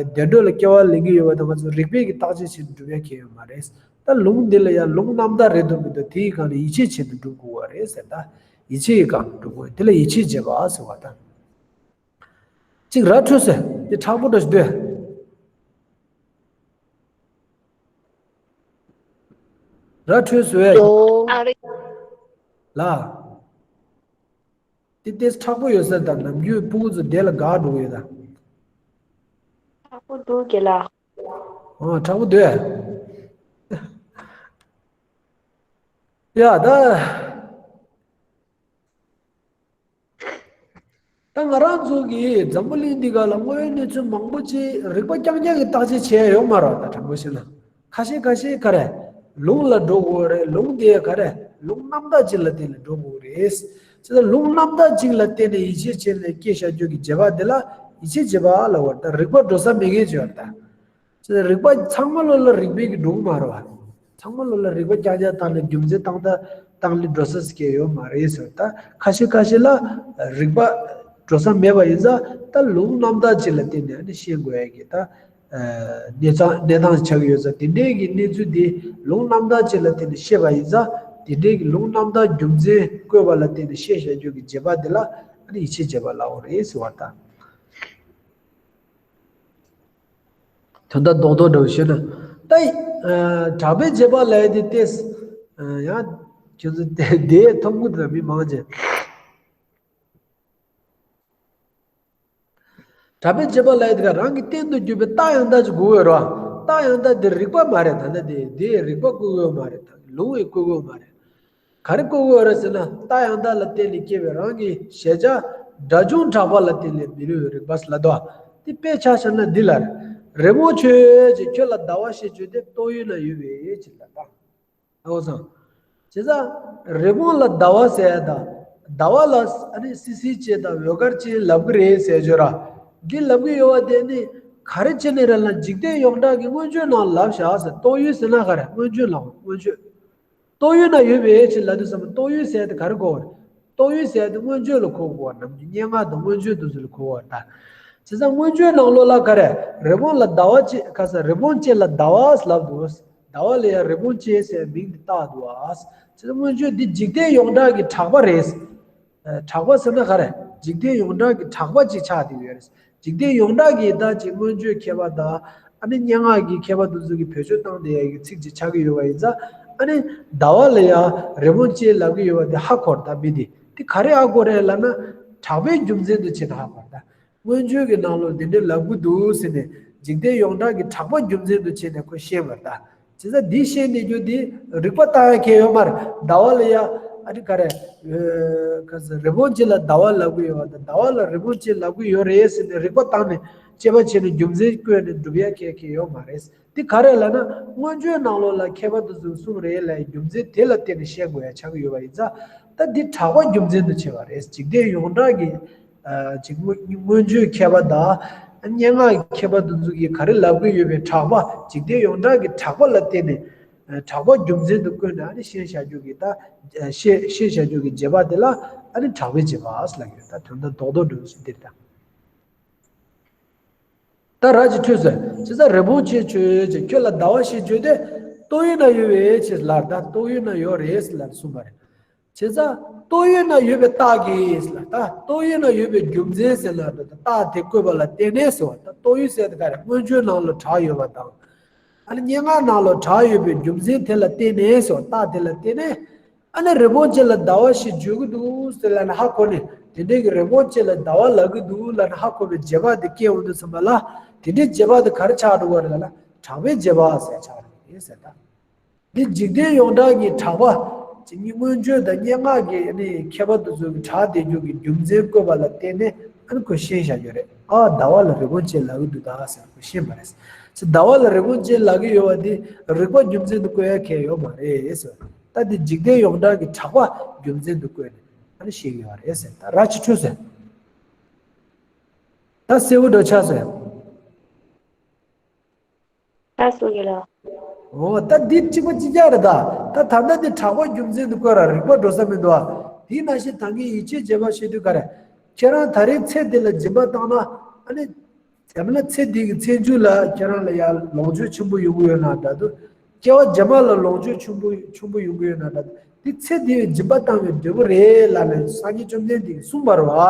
བདེ་འགྲོ་ལ་སྐྱེ་བ་ལེན་གྱི་ཡོད་པ་དེ་ང་ཚོ་རིགས་པས་ཀྱི་བརྟག་དཔྱད་བྱས་ནས་སྒྲུབ་ཡས་ཁྱད་ཡོད་མ་རེད། ད་ལུང་འདི་ལ་ཡང་ལུང་རྣམ་དག་རེད་འདུག་མི་འདུག་དེའི་སྒང་ནས་ཡིད་ཆེས་བྱས་ནས་སྒྲུབ་དགོས་པ་རེད་ཟེར་ད། ཡིད་ཆེས་ཀྱི་སྒང་ནས་སྒྲུབ་དགོས། དེ་ལ་ཡིད་ཆེས་བྱེད་པ་ཟེར་བ་དང་། གཅིག་ར་འཕྲོད་ཟེར། དེ་མཁྲེགས་པོ་འདྲ་ཞིག་འདུག་ར་འཕྲོད་ཟེར་བས། ཨ་རེ། ལ། དེ་ཏེས་མཁྲེགས་པོ་ཡོད་ས་དང་ནམ་རྒྱུན་སྤུ་གུ་ཚོ་དེ་ལ་དགའ་འགྲོ་གི་ཡོད་ད། མཁྲེགས་པོ་འདུག་རྒན་ལགས། ཨོ་མཁྲེགས་པོ་འདུག་ཡ། ཡ་ད། ད་ང་རང་ཚོ་གིས་འཛམ་བུ་གླིང་འདི་ག་ལ་དངོས་ཡོད་གནས་ཚུལ་མང་པོ་ཅིག་རིག་པ་རྐྱང་རྐྱང་གིས་བརྟག་དཔྱད་བྱས་ཡོད་མ་རེད། ད་དྲང་པོ་བཤད་ན་ཁ་ཤས་ཁ་ཤས་ག་རེ་ལུང་ལ་འགྲོ་དགོས་རེད། ལུང་དེ་ག་རེ་ལུང་རྣམ་དག་ཅིག་ལ་བརྟེན་ནས་འགྲོ་དགོས་རེད། ཅེས་ལུང་རྣམ་དག་ཅིག་ལ་བརྟེན་ནས་ཡིད་ཆེས་བྱས་ནས་སྐྱེ་བཞག་རྒྱུ་གི་བྱེད་པ་དེ་ལ་ཡིད་ཆེས་བྱེད་པ་ལབ་པ་རེད། ད་རིག་པ་འགྲོ་ས་མེད་མཁན་ཅིག་ཡོད་རེད་ད། ཅེས་རིག་པ་ཚང་མ་ལོ་ལ་རིག་པའི་གི་འགྲོ་གི་མ་རེད་བ། ཚང་མ་ལོ་ལ་རིག་པ་རྐྱང་རྐྱང་བཏང་ནས་རྒྱུ་མཚན་བཏང་ད་བཏང་ལས་འགྲོ་ས་ཟེར་མཁན་ཡོད་མ་རེད་ཟེར། ད་ཁ་ཤས་ཁ་ཤས་ལ་རིག་པ་འགྲོ་ས་མེད་པ་ཡིན་ཙང་ད་ལུང་རྣམ་དག་ཅིག་ལ་བརྟེན་ནས་ཨ་ནི་ཤེས་དགོས་ཡ་གི་ད་གནས་སྟངས་གནས་སྟངས་ཆགས་ཀྱི་ཡོད་ཙང་དེ་འདྲའི་གི་གནས་ཚུལ་དེ་ལུང་རྣམ་དག་ཅིག་ལ་བརྟེན་ནས་ཤེས་པ་ཡིན་ཙང་དེ་འདྲའི་གི་ལུང་རྣམ་དག་རྒྱུ་མཚན་བཀོད་པ་ལ་བརྟེན་ནས་ཤེས་བྱ་རྒྱུ་གི་བྱེད་པ་དེ་ལ་ཨ་ནི་ཡིད་ཆེས་བྱེད་པ་ལབ་དགོས་རེད་ཟེར་བ་ད། དོན་དག་རྡོག་རྡོག་འདྲ་བོ་ཞུས་ན། ད་ཡིན། གྲགས་པས་བྱས་པ་ལབ་ཡ་དེ་ཏེས། ཡང་། ཁྱོད་ཚོ་དེ་དེ་ཐུབ་ཀྱི་འདུག་མི་མང་ཆེ། གྲགས་པས་བྱས་པ་ལབ་ཡ་དེ་ག་རང་གི་སྟེང་དུ་གྱུར་པའི་རྟགས་ཡང་དག་ཅིག་དགོས་ཡོད་རེད་བ། རྟགས་ཡང་དག་དེ་རིགས་པ་མ་རེད། ད་ནི་དེ་དེ་རིགས་པ་བཀོད་ཡོད་མ་རེད། ད་ལུང་ཡང་བཀོད་ཡོད་མ་རེད། ག་རེ་བཀོད་དགོས་རེད་ཟེར་ན། རྟགས་ཡང་དག་ལ་བརྟེན་ནས་སྐྱེ་བའི་རང་གི་གཞལ་བྱ་སྒྲ་བྱུང་གྲགས་པ་ལ་བརྟེན་ནས་མི་སླུ་བའི་རིག་པ་ཟེར་ལབ་འདུག་དེ་དཔེ་ཆ་བཞག་ན་འདི་ལ་རེད། རི་བོང་ཁྱོད་ཀྱིས་ཁྱོད་ལ་ཟླ་བ་ཞེས་བརྗོད་དེ་རྟོག་ཡུལ་ན་ཡོད་པའི་ཕྱིར་ལ་དང་། ཨོ་སང་། བྱས་ཙང་། རི་བོང་ལ་ཟླ་བ་ཟེར་ཡ་དང་། ཟླ་བ་ལ་ཨ་ནི་སི་སི་ཅན་དང་འོད་དཀར་ཅན་ལབ་གི་རེད་ཟེར་བརྗོད་ར། འདི་ལབ་གི་ཡོད་པ་དེ་ནི་ག་རེ་བྱས་ནས་རེད་ལ་འཇིག་རྟེན་ཡོངས་གྲགས་ཀྱི་མངོན་བརྗོད་ནང་ལབ་བཞག་ཟེར། རྟོག་ཡུལ་ཟེར་ན་ག་རེ་མངོན་བརྗོད་ལབ་མངོན་བརྗོད། རྟོག་ཡུལ་ན་ཡོད་པའི་ཕྱིར་ལབ་དུས་ཙམ་པ་རྟོག་ཡུལ་ཟེར་དེ་ག་རེ་གོ་བ་རེད། རྟོག་ཡུལ་ཟེར་དེ་མངོན་བརྗོད་ལ་གོ་དགོས་པ། ནམ་རྒྱུན་སྙན་ངག་དང་མངོན་བརྗོད་དེ་ཚོ་ལ་གོ་དགོས་པ་ད། བྱས་ཙང་སྔོན་བརྗོད་ནང་ལོགས་ལ་ག་རེ། རི་བོང་ལ་ཟླ་བ་ཅན། ག་ས། རི་བོང་ཅན་ལ་ཟླ་བ་ལབ་འདུག་ཟླ་བ་ལ་ཡང་རི་བོང་ཅན་ཟེར་མིང་འདི་བཏགས་འདུག་ཨ། བྱས་ཙང་སྔོན་བརྗོད་འདི་འཇིག་རྟེན་ཡོངས་གྲགས་ཀྱི་གྲགས་པ་རེད། ཨ། གྲགས་པ་ཟེར་ན་ག་རེ། འཇིག་རྟེན་ཡོངས་གྲགས་ཀྱི་གྲགས་པ་ཅིག་ཆགས་བསྡད་ཡོད་རེད། འཇིག་རྟེན་ཡོངས་གྲགས་ཀྱི་ད་ཅིག་སྔོན་བརྗོད་མཁས་པ་དང་། ཨ་ནི་སྙན་ངག་གི་མཁས་པ་དེ་ཚོ་གིས་བེད་སྤྱོད་བཏང་བསྡད་ཡ་གི་ཚིག་ཅིག་ཆགས་ཀྱི་ཡོད་པ་ཡིན་ཙང་། ཨ་ནི་ཟླ་བ་ལ་ཡང་རི་བོང་ཅན་ལབ་ཀྱི་ཡོད་པ་དེ་ཧ་གོ་རེད། ད་མི་དེ་དེ་ག་རེ་ཧ་གོ་རེད་ལབ་ན། གྲགས་པའི་རྒྱུ་མཚན་དུ་བྱས་ནས་ཧ་གོ་རེད་ད། སྔོན་བརྗོད་ཀྱི་ནང་ལོགས་འདི་འདྲ་ལབ་ཀྱི་འདུག་ཟེར་ནས། འཇིག་རྟེན་ཡོངས་གྲགས་ཀྱི་གྲགས་པ་རྒྱུ་མཚན་དུ་བྱས་ནས་ཁོས་བཤད་པ་རེད་ད། བྱས་ཙང་འདི་བཤད་བསྡད་རྒྱུ་འདི་རིགས་པ་བཏགས་ཡ་གང་ཡང་ཡོད་མ་རེད། ཟླ་བ་ལ་ཡ། ཨ་ནི་ག་རེ། ཨ། ག་ས། རི་བོང་ཅན་ལ་ཟླ་བ་ལབ་ཀྱི་ཡོད་པ་དང་། ཟླ་བ་ལ་རི་བོང་ཅན་ལབ་ཀྱི་ཡོད་རེད་ཟེར་ནས་རིགས་པ་བཏང་ནས་དཔྱད་པ་བྱས་ནས་རྒྱུ་མཚན་བཀོད་ནས་སྒྲུབ་ཡ་གང་ཡང་ཡོད་མ་རེད། འདི་ག་རེ་ལབ་ན། སྔོན་བརྗོད་ནང་ལོགས་ལ་མཁས་པ་དེ་ཚོས་གསུངས་རེད་ལབ་ཡ་རྒྱུ་མཚན་དེ་ལ་བརྟེན་ནས་བཤད་དགོས་ཡ་ཆགས་ཀྱི་ཡོད་པ་ཡིན་ཙང་། ད་འདི་གྲགས་པ་རྒྱུ་མཚན་དུ་བྱས་པ་རེད། འཇིག་རྟེན་ཡོངས་གྲགས་ཀྱི། ཨ། ཅིག་སྔོན་སྔོན་བརྗོད་མཁས་པ་དང་། སྙན་ངག་གི་མཁས་པ་དེ་ཚོ་གིས་ག་རེ་ལབ་ཀྱི་ཡོད་པའི་གྲགས་པ། འཇིག་རྟེན་ཡོངས་གྲགས་ཀྱི་གྲགས་པ་ལ་བརྟེན་ནས། ཨ། གྲགས་པ་རྒྱུ་མཚན་དུ་བཀོད་ནས། ཨ་ནི་བཤད་བཞག་རྒྱུ་གི་ད། ཨ། བཤད་བཤད་བཞག་རྒྱུ་གི་བྱེད་པ་དེ་ལ། ཨ་ནི་གྲགས་པའི་བྱེད་པ་ལབ་ཀྱི་ཡོད། ད་དོན་དག་རྡོག་རྡོག་འགྲོ་བཞིན་འདིར་ད། ད་ར་ཅིག་འཕྲོས་ཟེར། བྱས་ཙང་རི་བོང་ཅན་ཁྱོད་ཅེས། ཁྱོད་ལ་ཟླ་བ་ཞེས་བརྗོད་དེ། ཏོག་དབྱིབས་ན་ཡོད་པའི་ཕྱིར་ལ། ད་ཏོག་དབྱིབས་ན་ཡོད་རེད་ལབ་གསུངས་པ་རེད། བྱས་ཙང་ཏོག་དབྱིབས་ན་ཡོད་པའི་རྟགས་ཀྱིས་ལ། ད་ཏོག་དབྱིབས་ན་ཡོད་པའི་རྒྱུ་མཚན་ཟེར་ན། ད་རྟགས་དེ་བཀོད་པ་ལ་བརྟེན་ནས་ཟེར་བ། ད་ཏོག་དབྱིབས་ཟེར་དེ་ག་རེ། སྔོན་བརྗོད་ནང་ལ་གྲགས་ཡོད་པ་དང་། ཨ་ནི་སྙན་ངག་ནང་ལ་གྲགས་ཡོད་པའི་རྒྱུ་མཚན་དེ་ལ་བརྟེན་ནས་ཟེར་བ། རྟགས་དེ་ལ་བརྟེན་ནས། ཨ་ནི་རི་བོང་ཅན་ལ་ཟླ་བ་ཞེས་བརྗོད་ཀྱི་འདུག་ཟེར་ལབ་ནས་ཧ་གོ་ནས། དེ་འདྲའི་གི་རི་བོང་ཅན་ལ་ཟླ་བ་ལབ་ཀྱི་འདུག་ལབ་ནས་ཧ་གོ་བའི་བྱེད་པ་དེ་སྐྱེ་འོང་དུས་ཙམ་པ་ལ། དེ་འདྲའི་བྱེད་པ་དེ་ག་རེ་ཆགས་འགྲོ་གི་རེད་ལབ་ན། གྲགས་པའི་བྱེད་པ་ཟེར་ཆགས་རེད་ཟེར་ད། འདི་འཇིག་རྟེན་ཡོངས་གྲགས་ཀྱི་གྲགས་པ། ཅིག་ནི་སྔོན་བརྗོད་དང་སྙན་ངག་གི་ནི་མཁས་པ་དེ་ཚོ་གི་གྲགས་བསྡད་རྒྱུ་གི་རྒྱུ་མཚན་བཀོད་པ་ལ་བརྟེན་ནས། ཨ་ནི་ཁོས་ཤེས་བཞག་རྒྱུ་རེད། ཨ། ཟླ་བ་ལ་རི་བོང་ཅན་ལབ་ཀྱི་འདུག་ད་ཟེར་ཁོས་ཤེས་པ་རེད། ཟེར་ཟླ་བ་ལ་རི་བོང་ཅན་ལབ་ཀྱི་ཡོད་པ་འདི་རིགས་པ་རྒྱུ་མཚན་དུ་བཀོད་ཡ་གང་ཡང་ཡོད་མ་རེད་ཟེར། ད་འདི་འཇིག་རྟེན་ཡོངས་གྲགས་ཀྱི་གྲགས་པ་རྒྱུ་མཚན་དུ་བཀོད་ནས། ཨ་ནི་བཤད་ཀྱི་ཡོད་རེད་ཟེར། ད་ར་ཅིག་འཕྲོས་ཟེར། ད་གསལ་བོ་འདྲ་ཆགས་ཟེར། ད་སུ་ཡིན་ལ། འོ། ད་འདི་གཅིག་པ་གཅིག་རྐྱང་རེད་ད། ད་ད་ལྟ་འདི་གྲགས་པ་རྒྱུ་མཚན་དུ་བཀོད་ར་རིགས་པ་འགྲོ་ས་མི་འདུག་ཨ། དེའི་ནང་བཞིན་ད་གིན་ཡིད་ཆེས་བྱེད་པ་ཞེས་དུས་ག་རེ། ཁྱེད་རང་ད་རེས་ཚེ་འདི་ལ་སྦྱིན་པ་བཏང་ན། ཨ་ནི། ཡང་མིན་ན་ཚེ་འདི་གི་ཚེ་མཇུག་ལ་ཁྱེད་རང་ལ་ཡང་ལོངས་སྤྱོད་ཆེན་པོ་ཡོང་གི་ཡོད་ན་འདྲ་འདུག་སྐྱེ་བ་རྗེས་མ་ལ་ལོངས་སྤྱོད་ཆེན་པོ་ཆེན་པོ་ཡོང་གི་ཡོད་ན་འདྲ་འདུག་འདི་ཚེ་འདི་བའི་སྦྱིན་པ་བཏང་བའི་འབྲས་བུ་རེད་ལབ་ནས་སངས་རྒྱས་བཅོམ་ལྡན་འདས་ཀྱིས་གསུངས་པ་རེད་བ།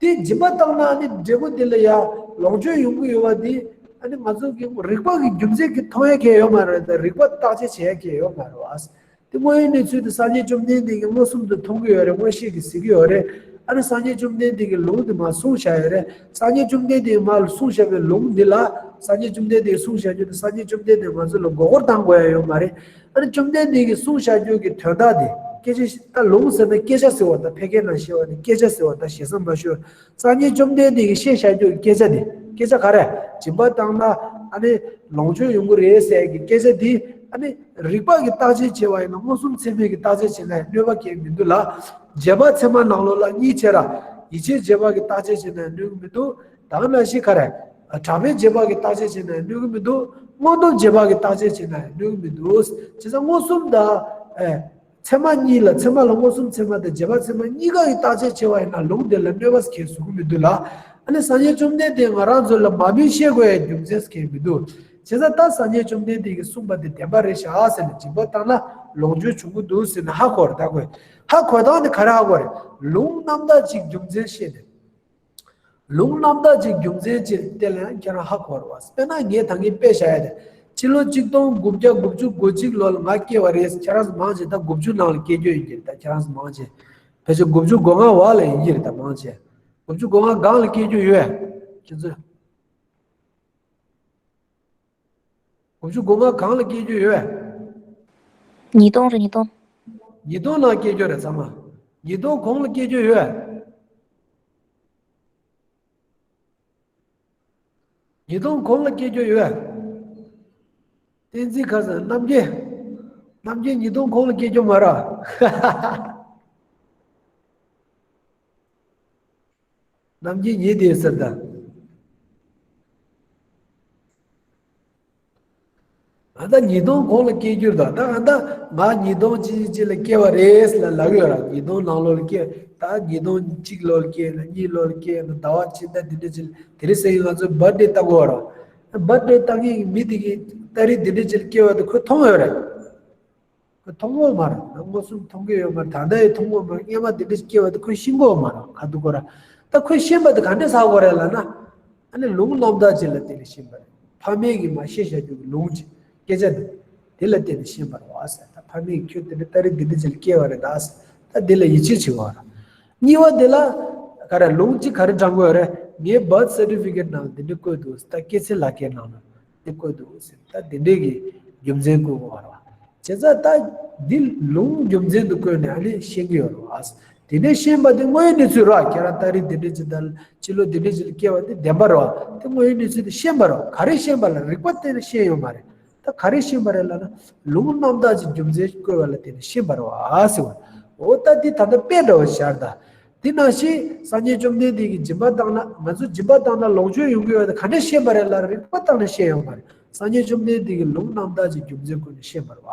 དེ་སྦྱིན་པ་བཏང་ན་ནི་འབྲས་བུ་དེ་ལ་ཡང་ལོངས་སྤྱོད་ཡོང་གི་ཡོད་པ་དེ། ཨ་ནི་ང་ཚོ་གི་རིགས་པ་གི་རྒྱུ་མཚན་གྱིས་མཐོང་ཡ་གང་ཡང་ཡོད་མ་རེད། ད་རིགས་པ་བརྟག་དཔྱད་བྱེད་ཡ་གང་ཡང་ཡོད་མ་རེད་བ། དེ་དངོས་ཡོད་གནས་ཚུལ་དེ་སངས་རྒྱས་བཅོམ་ལྡན་འདས་ཀྱིས་མངོན་སུམ་དུ་མཐོང་གི་ཡོད་རེད། མངོན་ཤེས་ཀྱིས་གཟིགས་ཀྱི་ཡོད་རེད། ཨ་ནི་སངས་རྒྱས་བཅོམ་ལྡན་འདས་ཀྱིས་ལུང་དེ་མར་གསུངས་བཞག་ཡོད་རེད། སངས་རྒྱས་བཅོམ་ལྡན་འདས་ཀྱིས་མར་གསུངས་བཞག་པའི་ལུང་འདི་ལ། སངས་རྒྱས་བཅོམ་ལྡན་འདས་ཀྱིས་གསུངས་བཞག་རྒྱུ་དེ་སངས་རྒྱས་བཅོམ་ལྡན་འདས་ང་ཚོ་ལ་མགོ་སྐོར་བཏང་དགོས་ཡ་ཡོད་མ་རེད། ཨ་ནི་བཅོམ་ལྡན་འདས་ཀྱིས་གསུངས་བཞག་རྒྱུ་གི་དོན་དག་དེ། སྐད་ཆ་ད་ལུང་ཟེར་ན་སྐད་ཆ་ཟེར་བ་དང་། ཕལ་སྐད་ནང་བཤད་པ་ནི་སྐད་ཆ་ཟེར་བ་དང་། ཞེ་ས་མ་ཞུ། སངས་རྒྱས་བཅོམ་ལྡན་འདས་ཀྱིས་བཤད་བཞག་རྒྱུ་གི་སྐད་ཆ་དེ། སྐད་ཆ་ག་རེ། སྦྱིན་པ་བཏང་ན་ཨ་ནི་ལོངས་སྤྱོད་ཡོང་གི་རེད་ཟེར་གྱི་སྐད་ཆ་དེ། ཨ་ནི་རིགས་པ་གིས་བརྟག་དཔྱད་བྱས་པ་ཡིན་ན། མངོན་སུམ་ཚད་མས་ཀྱིས་བརྟག་དཔྱད་བྱས་ན་ཡང་གནོད་པ་གང་ཡང་མི་འདུག་ལ། རྗེས་དཔག་ཚད་མ་ནང་ལོགས་ལ་གཉིས་བྱས་ར། ཡིད་ཆེས་རྗེས་དཔག་གིས་བརྟག་དཔྱད་བྱས་ན་ཡང་གནོད་ཀྱི་མི་འདུག་ད་ག་ནང་བཞིན་ག་རེ། གྲགས་པའི་རྗེས་དཔག་གིས་བརྟག་དཔྱད་བྱས་ན་ཡང་གནོད་ཀྱི་མི་འདུག་མངོན་རྟོགས་རྗེས་དཔག་གིས་བརྟག་དཔྱད་བྱས་ན་ཡང་གནོད་ཀྱི་མི་འདུག་བྱས་ཙང་མངོན་སུམ་དང་། ཨེ། ཚད་མ་གཉིས་ལ། ཚད་མ་ལ་མངོན་སུམ་ཚད་མ་དང་རྗེས་དཔག་ཚད་མ་གཉིས་ཀ་གིས་བརྟག་དཔྱད་བྱས་པ་ཡིན་ན་ལུང་དེ་ལ་གནོད་པ་གང་ཡང་བཟོ་གི་མི་འདུག་ལ། ཨ་ནི་སངས་རྒྱས་བཅོམ་ལྡན་འདས་ང་རང་ཚོ་ལ་མ་སྨིན་བཤད་དགོས་ཡ་རྒྱུ་མཚན་གང་ཡང་མི་འདུག་བྱས་ཙང་ད་སངས་རྒྱས་བཅོམ་ལྡན་འདས་ཀྱིས་གསུངས་པ་དེ་བདེན་པ་རེད་ཤག་ཟེར་ནས། སྦྱིན་པ་བཏང་ན་ལོངས་སྤྱོད་འབྱུང་གི་འདུག་ཟེར་ནས་ཧ་གོ་རེད། ད་གོ། ཧ་གོ་སྟངས་དེ་ག་རེ་ཧ་གོ་རེད། ལུང་རྣམ་དག་ཅིག་རྒྱུ་མཚན་བཤད་ནས། ལུང་རྣམ་དག་ཅིག་རྒྱུ་མཚན་ཅིག་བལྟས་ལ་ཡང་ཁྱེད་རང་ཧ་གོ་རེད་བ། དཔེར་ན་ངས་ད་གིན་དཔེ་བཞག་ཡ་དེ། ཕྱི་ལོ་གཅིག་སྟོང་དགུ་བརྒྱ་དགུ་བཅུ་གོ་གཅིག་ལོ་ལ་ང་སྐྱེས་པ་རེད། ཁྱེད་རང་ཚོ་མང་ཆེ་ད་དགུ་བཅུ་ནང་ལ་སྐྱེས་རྒྱུ་ཡིན་གྱི་རེད། ད་ཁྱེད་རང་ཚོ་མང་ཆེ་ཕལ་ཆེར་དགུ་བཅུ་གོ་ལྔ་བར་ལ་ཡིན་གྱི་རེད། ད་མང་ཆེ་དགུ་བཅུ་གོ་ལྔ་སྒང་ལ་སྐྱེས་རྒྱུ་ཡོད། ཁྱེད་ཚོ། དགུ་བཅུ་གོ་ལྔ་སྒང་ལ་སྐྱེས་རྒྱུ་ཡོད། ཉིས་སྟོང་རེད། ཉིས་སྟོང་། ཉིས་སྟོང་ནང་སྐྱེས་རྒྱུ་རེད་ཚང་མ། ཉིས་སྟོང་གོང་ལ་སྐྱེས་རྒྱུ་ཡོད། ཉིས་སྟོང་གོང་ལ་སྐྱེས་རྒྱུ་ཡོད། བསྟན་འཛིན་ཁ་སང་རྣམ་རྒྱལ། རྣམ་རྒྱལ་ཉིས་སྟོང་གོང་ལ་སྐྱེས་རྒྱུ་མ་རེད། རྣམ་རྒྱལ་ཉིད་དེ་ཟེར་ད། ཨ། ད་ཉིས་སྟོང་གོང་ལ་སྐྱེ་རྒྱུར་དང་ད་ད་ང་ཉིས་སྟོང་གཅིག་གཅིག་ལ་སྐྱེ་བ་རེད་ལ་ལབ་ཡོད་ར། ཉིས་སྟོང་ནང་ལོགས་ལ་སྐྱེ། ད་ཉིས་སྟོང་གཅིག་ལོ་ལ་སྐྱེ་ན་གཉིས་ལོ་ལ་སྐྱེ་ན་ཟླ་བ་གཅིག་ད་འདི་འདྲ་ཅིག་དེ་རིང་སང་ཉིན་ང་ཚོ་བར་ཐ་ཌེ་བཏང་གི་ཡོད་ར། བར་ཐ་ཌེ་བཏང་མཁན་གྱི་མི་དེ་གི་ཏ་རིག་འདི་འདྲ་ཅིག་ལ་སྐྱེ་བ་དེ་ཁོས་མཐོང་ཡོད་ར། ཁོས་མཐོང་གི་ཡོད་མ་རེད། མངོན་སུམ་མཐོང་གི་ཡོད་མ་རེད། ད་ལྟ་ཡང་མཐོང་གི་ཡོད་མ་རེད། སྔོན་མ་འདི་འདྲ་ཅིག་སྐྱེ་བ་དེ་ཁོས་ཤེས་ཀྱི་ཡོད་མ་རེད། ག་དུས་ཁོ་ར། ད་ཁོས་ཤེས་པ་དེ་ག་འདྲ་ཆགས་ཀྱི་ཡོད་རེད་ལབ་ན། ཨ་ནི་ལུང་རྣམ་དག་ཅིག་ལ་བརྟེན་ནས་ཤེས་པ་རེད། ཕ་མས་ཀྱིས་མར་བཤད་བཞག་རྒྱུ་གི་ལུང་ཅིག་སྐད་ཆ་འདི། དེ་ལ་བརྟེན་ནས་ཤེས་པ་རེད་བ་ཟེར། ད་ཕ་མས་ཁྱོད་དེ་འདྲ་ཏ་རིག་འདི་འདྲ་ཅིག་ལ་སྐྱེ་བ་རེད་ད་ཟེར། ད་དེ་ལ་ཡིད་ཆེས་བྱེད་དགོས་རེད། གཉིས་པ་དེ་ལ། ག་རེ་ལུང་ཅིག་ག་རེ་དྲངས་ཀྱི་ཡོད་རེད། ངའི་བར་ཐ་སར་ཊི་ཕི་ཀེཊ་ནང་འདི་འདྲ་བཀོད་འདུག་ད་སྐྱེས་ཚེས་ལག་ཁྱེར་ནང་ལ་འདི་བཀོད་འདུག་ཟེར། ད་འདི་འདྲའི་གི་རྒྱུ་མཚན་བཀོད་དགོས་རེད་བ། བྱས་ཙང་ད་འདི་ལུང་རྒྱུ་མཚན་དུ་བཀོད་ནས་ཨ་ནི་ཤེས་ཀྱི་ཡོད་རེད་བ། དེ་ནས་ཤེས་པ་དེ་དངོས་ཡོད་གནས་ཚུལ་རེད་བ། ཁྱེད་རང་ཏ་རིག་འདི་འདྲ་ཅིག་དང་སྤྱི་ལོ་འདི་འདྲ་ཅིག་ལ་སྐྱེ་བ་དེ་བདེན་པ་རེད་བ། དེ་དངོས་ཡོད་གནས་ཚུལ་དེ་ཤེས་པ་རེད་བ། ག་རེ་ཤེས་པ་ལ་རིག་པ་བརྟེན་ནས་ཤེས་ཡོད་མ་རེད། ད་ག་རེ་ཤེས་པ་རེད་ལབ་ན། ལུང་རྣམ་དག་ཅིག་རྒྱུ་མཚན་བཀོད་པ་ལ་བརྟེན་ནས་ཤེས་པ་རེད་བ་ཟེར་བ། འོ་ད་འདི་ད་ལྟ་དཔེ་འདྲ་བོ་ཤར་ད། དེ་ནང་བཞིན་སངས་རྒྱས་བཅོམ་ལྡན་འདས་ཀྱིས་སྦྱིན་པ་བཏང་ན། ང་ཚོ་སྦྱིན་པ་བཏང་ན་ལོངས་སྤྱོད་ཡོང་གི་ཡོད་དེ་ག་འདྲ་ཤེས་པ་རེད་ལབ་ན། རིག་པ་བཏང་ནས་ཤེས་ཡོང་བ་རེད། སངས་རྒྱས་བཅོམ་ལྡན་འདས་ཀྱིས་ལུང་རྣམ་དག་ཅིག་རྒྱུ་མཚན་བཀོད་ནས་ཤེས་པ་རེད་བ།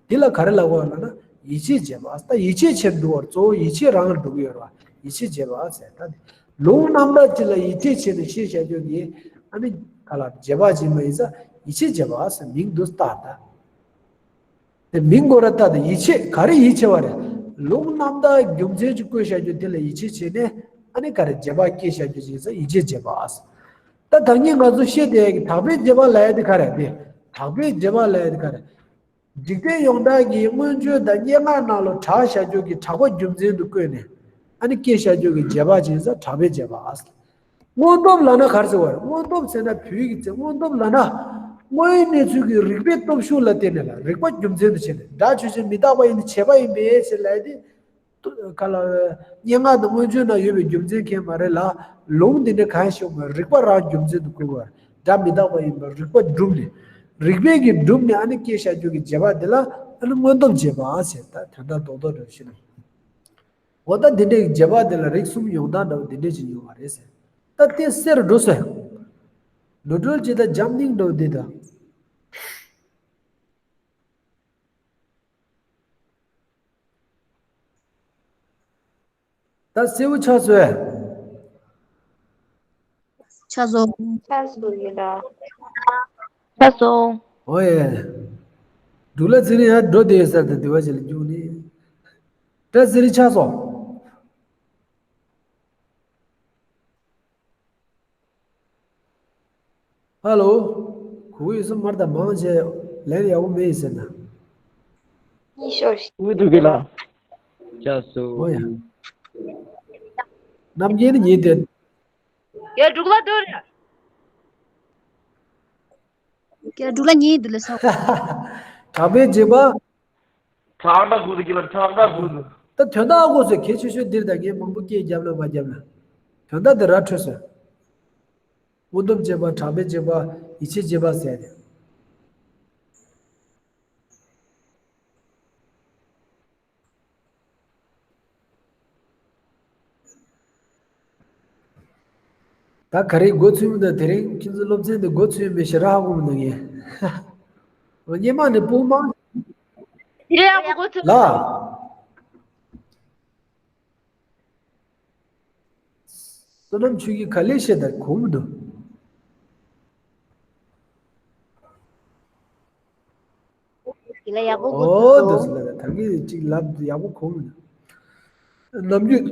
དེ་ལ་ག་རེ་ལབ་དགོས་ལབ་ན་ཡིད་ཆེས་བྱེད་པ། ད་ཡིད་ཆེས་བྱེད་འདུག་བར་གཙོ་བོ་ཡིད་ཆེས་རང་ལ་འགྲོ་གི་ཡོད་རེད་བ། ཡིད་ཆེས་བྱེད་པ་ཟེར་ད་དེ། ལུང་རྣམ་དག་ཅིག་ལ་ཡིད་ཆེས་བྱས་ནས་ཤེས་བྱ་རྒྱུ་གི་ཨ་ནི་ག་ལ་རྗེས་དཔག་བྱེད་མ་ཡིན་ཙང་ཡིད་ཆེས་བྱེད་པ་ཟེར་མིང་དུ་བཏགས་ད། དེ་མིང་གོ་ར་ལྟ་དང་ཡིད་ཆེས་ག་རེ་ཡིད་ཆེས་པ་རེད། ལུང་རྣམ་དག་རྒྱུ་མཚན་ཅིག་བཀོད་བཞག་རྒྱུ་དེ་ལ་ཡིད་ཆེས་བྱས་ནས་ཨ་ནི་ག་རེ་རྗེས་དཔག་སྐྱེས་བཞག་རྒྱུ་ཞིག་ཟེར་ཡིད་ཆེས་བྱེད་པ། ད་ད་ངས་ང་ཚོ་བཤད་བསྡད་ཡག་གི་དག་པའི་རྗེས་དཔག་ལབ་ཡག་དེ་ག་རེ་རེད། དག་པའི་རྗེས་དཔག་ལབ་ཡག་དེ་ག་རེ། འཇིག་རྟེན་ཡོངས་གྲགས་ཀྱི་མངོན་བརྗོད་དང་སྙན་ངག་ནང་ལ་གྲགས་བཞག་རྒྱུ་གི་གྲགས་པ་རྒྱུ་མཚན་དུ་བཀོད་ནས་ཨ་ནི་སྐྱེས་བཞག་རྒྱུ་གི་རྗེས་དཔག་ཅིག་ཟེར་དག་པའི་རྗེས་དཔག་ཨ། མངོན་སྟོབས་ལབ་ན་ག་རེ་ཟེར་བ་རེད། མངོན་སྟོབས་ཟེར་ན་བོད་ཡིག་གི་ཚིག་མངོན་སྟོབས་ལབ་ན། དངོས་ཡོད་གནས་ཚུལ་གྱི་རིགས་པའི་སྟོབས་ཤུགས་ལ་བརྟེན་ནས་ལ་རིགས་པ་རྒྱུ་མཚན་དུ་བྱས་ནས། སྒྲ་ཆོས་ཅན། མི་རྟག་པ་ཡིན་ཏེ། བྱས་པ་ཡིན་པས་ཟེར་ལབ་ཡག་དེ། ག་ལ། སྙན་ངག་དང་མངོན་བརྗོད་ན་ཡོད་པའི་རྒྱུ་མཚན་གང་ཡང་མ་རེད་ལ། ལུང་འདི་འདྲ་གང་ཞིག་མ་རིགས་པ་རང་རྒྱུ་མཚན་དུ་བཀོད་པ། སྒྲ་མི་རྟག་པ་ཡིན་པར་རིགས་པ་བསྒྲུབས་ནས། རིགས་པས་ཀྱིས་བསྒྲུབས་ནས་ཨ་ནི་སྐྱེས་བཞག་རྒྱུ་གི་རྗེས་དཔག་འདི་ལ་ཨ་ནི་མངོན་སྟོབས་རྗེས་དཔག་ཟེར། ད་དོན་དག་རྡོག་རྡོག་འདྲ་བོ་ཞིག་ན། འོ་ད་འདི་འདྲའི་རྗེས་དཔག་འདི་ལ་རིགས་གསུམ་ཡོང་སྟངས་འདྲ་བོ་འདི་འདྲ་ཅིག་ཡོད་པ་རེད་ཟེར། ད་དེ་གསལ་རུ་འགྲོ་ཟེར། ནོར་འཁྲུལ་ཇི་ལྟར་འཇམ་སྙིང་འདྲ་བོ་འདི་དང་། ད་གསལ་པོ་ཆགས་སོང་། ཆགས་སོང་། ཆགས་སོང་ཡིན་ད། ཆགས་སོང་། ཨོ་ཡེ། འབྲུག་ལྷ་ཚེ་རིང་ཡར་འགྲོ་བསྡད་ཡོད་ས་དང་དེ་བ་ཞིག་ལ་རྒྱུགས་ནས། ད་ཚེ་རིང་ཆགས་སོང་། ཧ་ལོ། གོ་གི་ཡོད་ས་མ་རེད་ད། མང་ཆེ་ལན་ཡག་པོ་མེད་ཡིན་ཟེར་ན། ཉི་ཤོ། ཨུ་ཐུག་གི་ལ། ཅག་སུ། ཨོ་ཡ། རྣམ་རྒྱལ་ནི་ཉིན་དེ། ཡ་འབྲུག་ལ་འདུག་རེད། ཀྱ་འབྲུག་ལ་ཉིན་འདུག་ལ་ས། དྲག་པོའི་རྗེས་དཔག་ཁྲག་འདྲ་དགོས་འདུག་གི་ལ། ཁྲག་འདྲ་དགོས་འདུག་ད་དོན་དག་དགོས་ཟེར་གལ་ཆེ་ཤོས་འདིར་ད་ངས་མང་པོ་སྐད་བརྒྱབ་ན་མ་བརྒྱབ་ན། དོན་དག་འདི་ར་འཕྲོད་ཟེར། མངོན་སྟོབས་རྗེས་དཔག་དྲག་པོའི་རྗེས་དཔག་ཡིད་ཆེས་རྗེས་དཔག་ཟེར་ཏེ། ད་ག་རེ་འགོ་ཚུགས་མི་འདུག་དེ་རིང་ཁྱེད་ཚོ་སློབ་ཚན་འདི་འགོ་ཚུགས་མེད་ཤེས་ར་ཧ་གོ་མི་འདུག་ངས། སྔོན་མ་ནས་སྤུ་མང་། དེ་རིང་ཡག་པོ་འགོ་ཚུགས། ལ། བསོད་ནམས་ཆོས་སྐྱིད་ག་ལེ་བཤད་ད་གོ་མི་འདུག་དེ་ལ་ཡག་པོ་གོ་ཨོ་ཐུབ་འདུག་སོང་། ལ་ད་གིན་ཅིག་ལབ་ཡག་པོ་གོ་མི་འདུག་ནམ་རྒྱུན།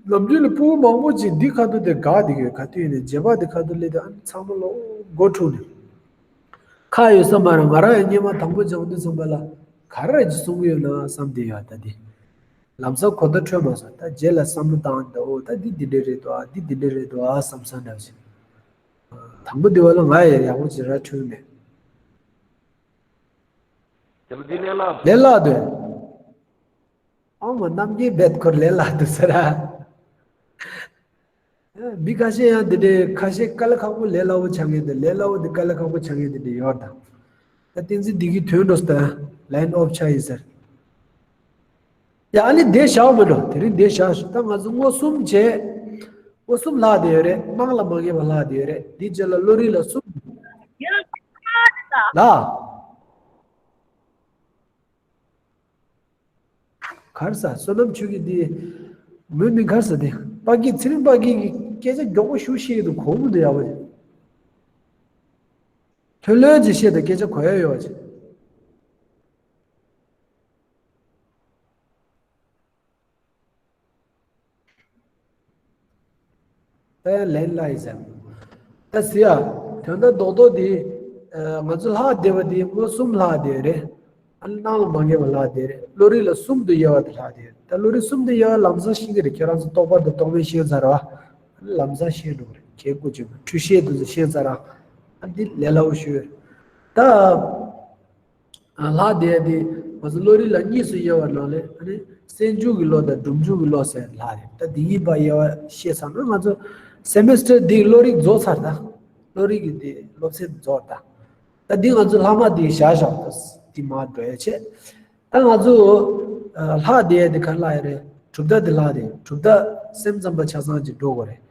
ནམ་རྒྱུན་ལ་སྤུ་གུ་མང་པོ་ཅིག་འདི་ཁ་ཐུག་དེ་དགའ་བསྡད་ཡོད། ག་དུས་ནས་རྗེས་དཔག་དེ་ཁ་ཐུག་སླེབས་དུས་ཨ་ནི་ཚང་མ་ལོ་མགོ་འཁྲུགས་ནས། ཁ་ཡོད་ས་མ་རེད། ང་རང་ཡང་སྔོན་མ་དང་པོ་སྦྱང་དུས་ཙམ་པ་ལ་ག་རེ་ཅིག་གསུང་གི་ཡོད་ན་བསམ་བསྡད་ཡོད། ད་དེ་ལམ་སང་གོ་བརྡ་འཕྲོད་མ་སོང་། ད་རྗེས་ལ་བསམ་བློ་བཏང་ད། འོ་ད་འདི་འདི་འདྲ་རེད་དོ། ཨ་འདི་འདི་འདྲ་རེད་དོ་ཨ་བསམ་བསམ་འདྲ་བ་ཞིག་དང་པོ་དེ་བ་ལ་ང་ཡང་ཡག་པོ་ཅིག་ར་འཕྲོད་མེད། དེ་ལ་འདི་ལས་སླ། ལས་སླ་དོ། ཨ་མ་རྣམ་རྒྱལ་རྦད་ཁོར་ལས་སླ་འདུག་ཟེར་ར། མི་ཁ་ཤས་ཡང་འདི་འདྲའི་ཁ་ཤས་དཀའ་ལས་ཁག་པོ་ལས་སླ་པོ་ཆགས་མཁན་དེ། ལས་སླ་པོ་འདི་དཀའ་ལས་ཁག་པོ་ཆགས་མཁན་འདི་འདྲ་ཡོད་ད། ད་བསྟན་འཛིན་བདེ་སྐྱིད་ཐོན་འགྲོ་སྟེ་ལའིན་ཨོཕ་ཆགས་ཡིན་ཟེར། ཡ་ཨ་ནི་བསྡད་བཞག་མི་འགྲོ། དེ་རིང་བསྡད་བཞག་ཞུ། ད་ང་ཚོ་མངོན་སུམ་བྱས། མངོན་སུམ་ལྷག་བསྡད་ཡོད་རེད། དམངས་ལ་མ་ངེས་པ་ལྷག་བསྡད་ཡོད་རེད། འདི་རྗེས་ལ་བློ་རིག་ལ་གསུམ་ལ། གར་ས་བསོད་ནམས་ཆོས་ཀྱི་འདི། མོས་མིན་གར་ས་དེ། དཔའ་སྐྱིད་ཚེ་རིང་དཔའ་སྐྱིད་ཀྱི་སྐད་ཆ་མགྱོགས་པོ་ཞུ་ཤེས་ཀྱི་འདུག་གོ་མོ་འདི་ཡག་པོ་རེད། ལྷོད་ལྷོད་ཅིག་བཤད་དང་སྐད་ཆ་གོ་ཡ་ཡོད་པ་ཅིག་ད་ཡང་ལན་ལ་ཡི་ཟེར། ད་ཟེར་ཡ། དོན་དག་རྡོག་རྡོག་འདི། ཨ། ང་ཚོ་ལྷག་བསྡད་པ་འདི་མངོན་སུམ་ལྷག་བསྡད་རེད། ཨ་ནི་སྣང་ལ་མ་ངེས་པ་ལྷག་བསྡད་རེད། བློ་རིག་ལ་གསུམ་དུ་དབྱེ་བ་དེ་ལྷག་བསྡད་རེད། ད་བློ་རིག་གསུམ་དུ་དབྱེ་བ་ལམ་སང་ཤེས་ཀྱི་རེད། ཁྱེད་རང་ཚོ་རྟོག་པ་དང་རྟོག་མེད་ཤེས་ཚར་བ། ཨ་ནི་ལམ་སང་ཤེས་འགྲོ་གི་རེད། ཁྱེད་སྐུ་མཁྱེན་པ་འཁྲུལ་ཤེས་དེ་ཚོ་ཤེས་ཚར་ར། ཨ་འདི་ལས་སླ་བོ་ཞུ། ད། ལྷག་བསྡད་དེ་ང་ཚོ་བློ་རིག་ལ་གཉིས་སུ་དབྱེ་བ་ནང་ལས་ཨ་ནི་སེམས་བྱུང་གི་བློ་དང་སྒྲུབ་བྱུང་གི་བློ་ཟེར་ལྷག་རེད། ད་འདི་གཉིས་པ་དབྱེ་བ་ཤེས་ཚར་ན་ང་ཚོ་སེ་མེ་སི་ཊར་འདི་བློ་རིག་རྫོགས་ཚར། ད་བློ་རིག་གི་འདི་སློབ་ཚན་རྫོགས་ད། ད་འདི་ང་ཚོ་ལྷག་མ་འདི་བཞག་བཞག་ད་འདི་མ་འགྲོ་ཡ་ཆེད། ད་ང་ཚོ་ལྷག་བསྡད་དེ་ག་ལ་ཡ་རེད། གྲུབ་མཐའ་འདི་ལྷག་རེད། གྲུབ་མཐའ་སེམས་ཙམ་པ་ཆ་ཚང་ཅིག་འགྲོ་དགོས་རེད།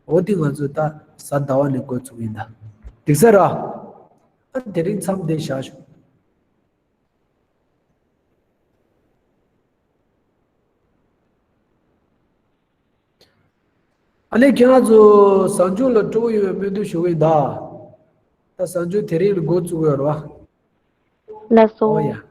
འོ་འདི་ང་ཚོ་ད་གཟའ་ཟླ་བ་ནས་འགོ་བཙུགས་ཡིན་ད། འགྲིག་ས་ར། ཨ་དེ་རིང་མཚམས་འདི་བཞག་ཞུ། ཨ་ནི་ཁྱེད་རང་ཚོ་གཟའ་མཇུག་ལ་སྤྲོ་པོ་ཡོད་པའི་སྨོན་འདུན་ཞུ་གི་ཡིན་ད། ད་གཟའ་མཇུག་དེ་རིང་ལ་འགོ་བཙུགས་ཡོད་རེད་བ། ལགས་སོ། ཨོ་ཡ།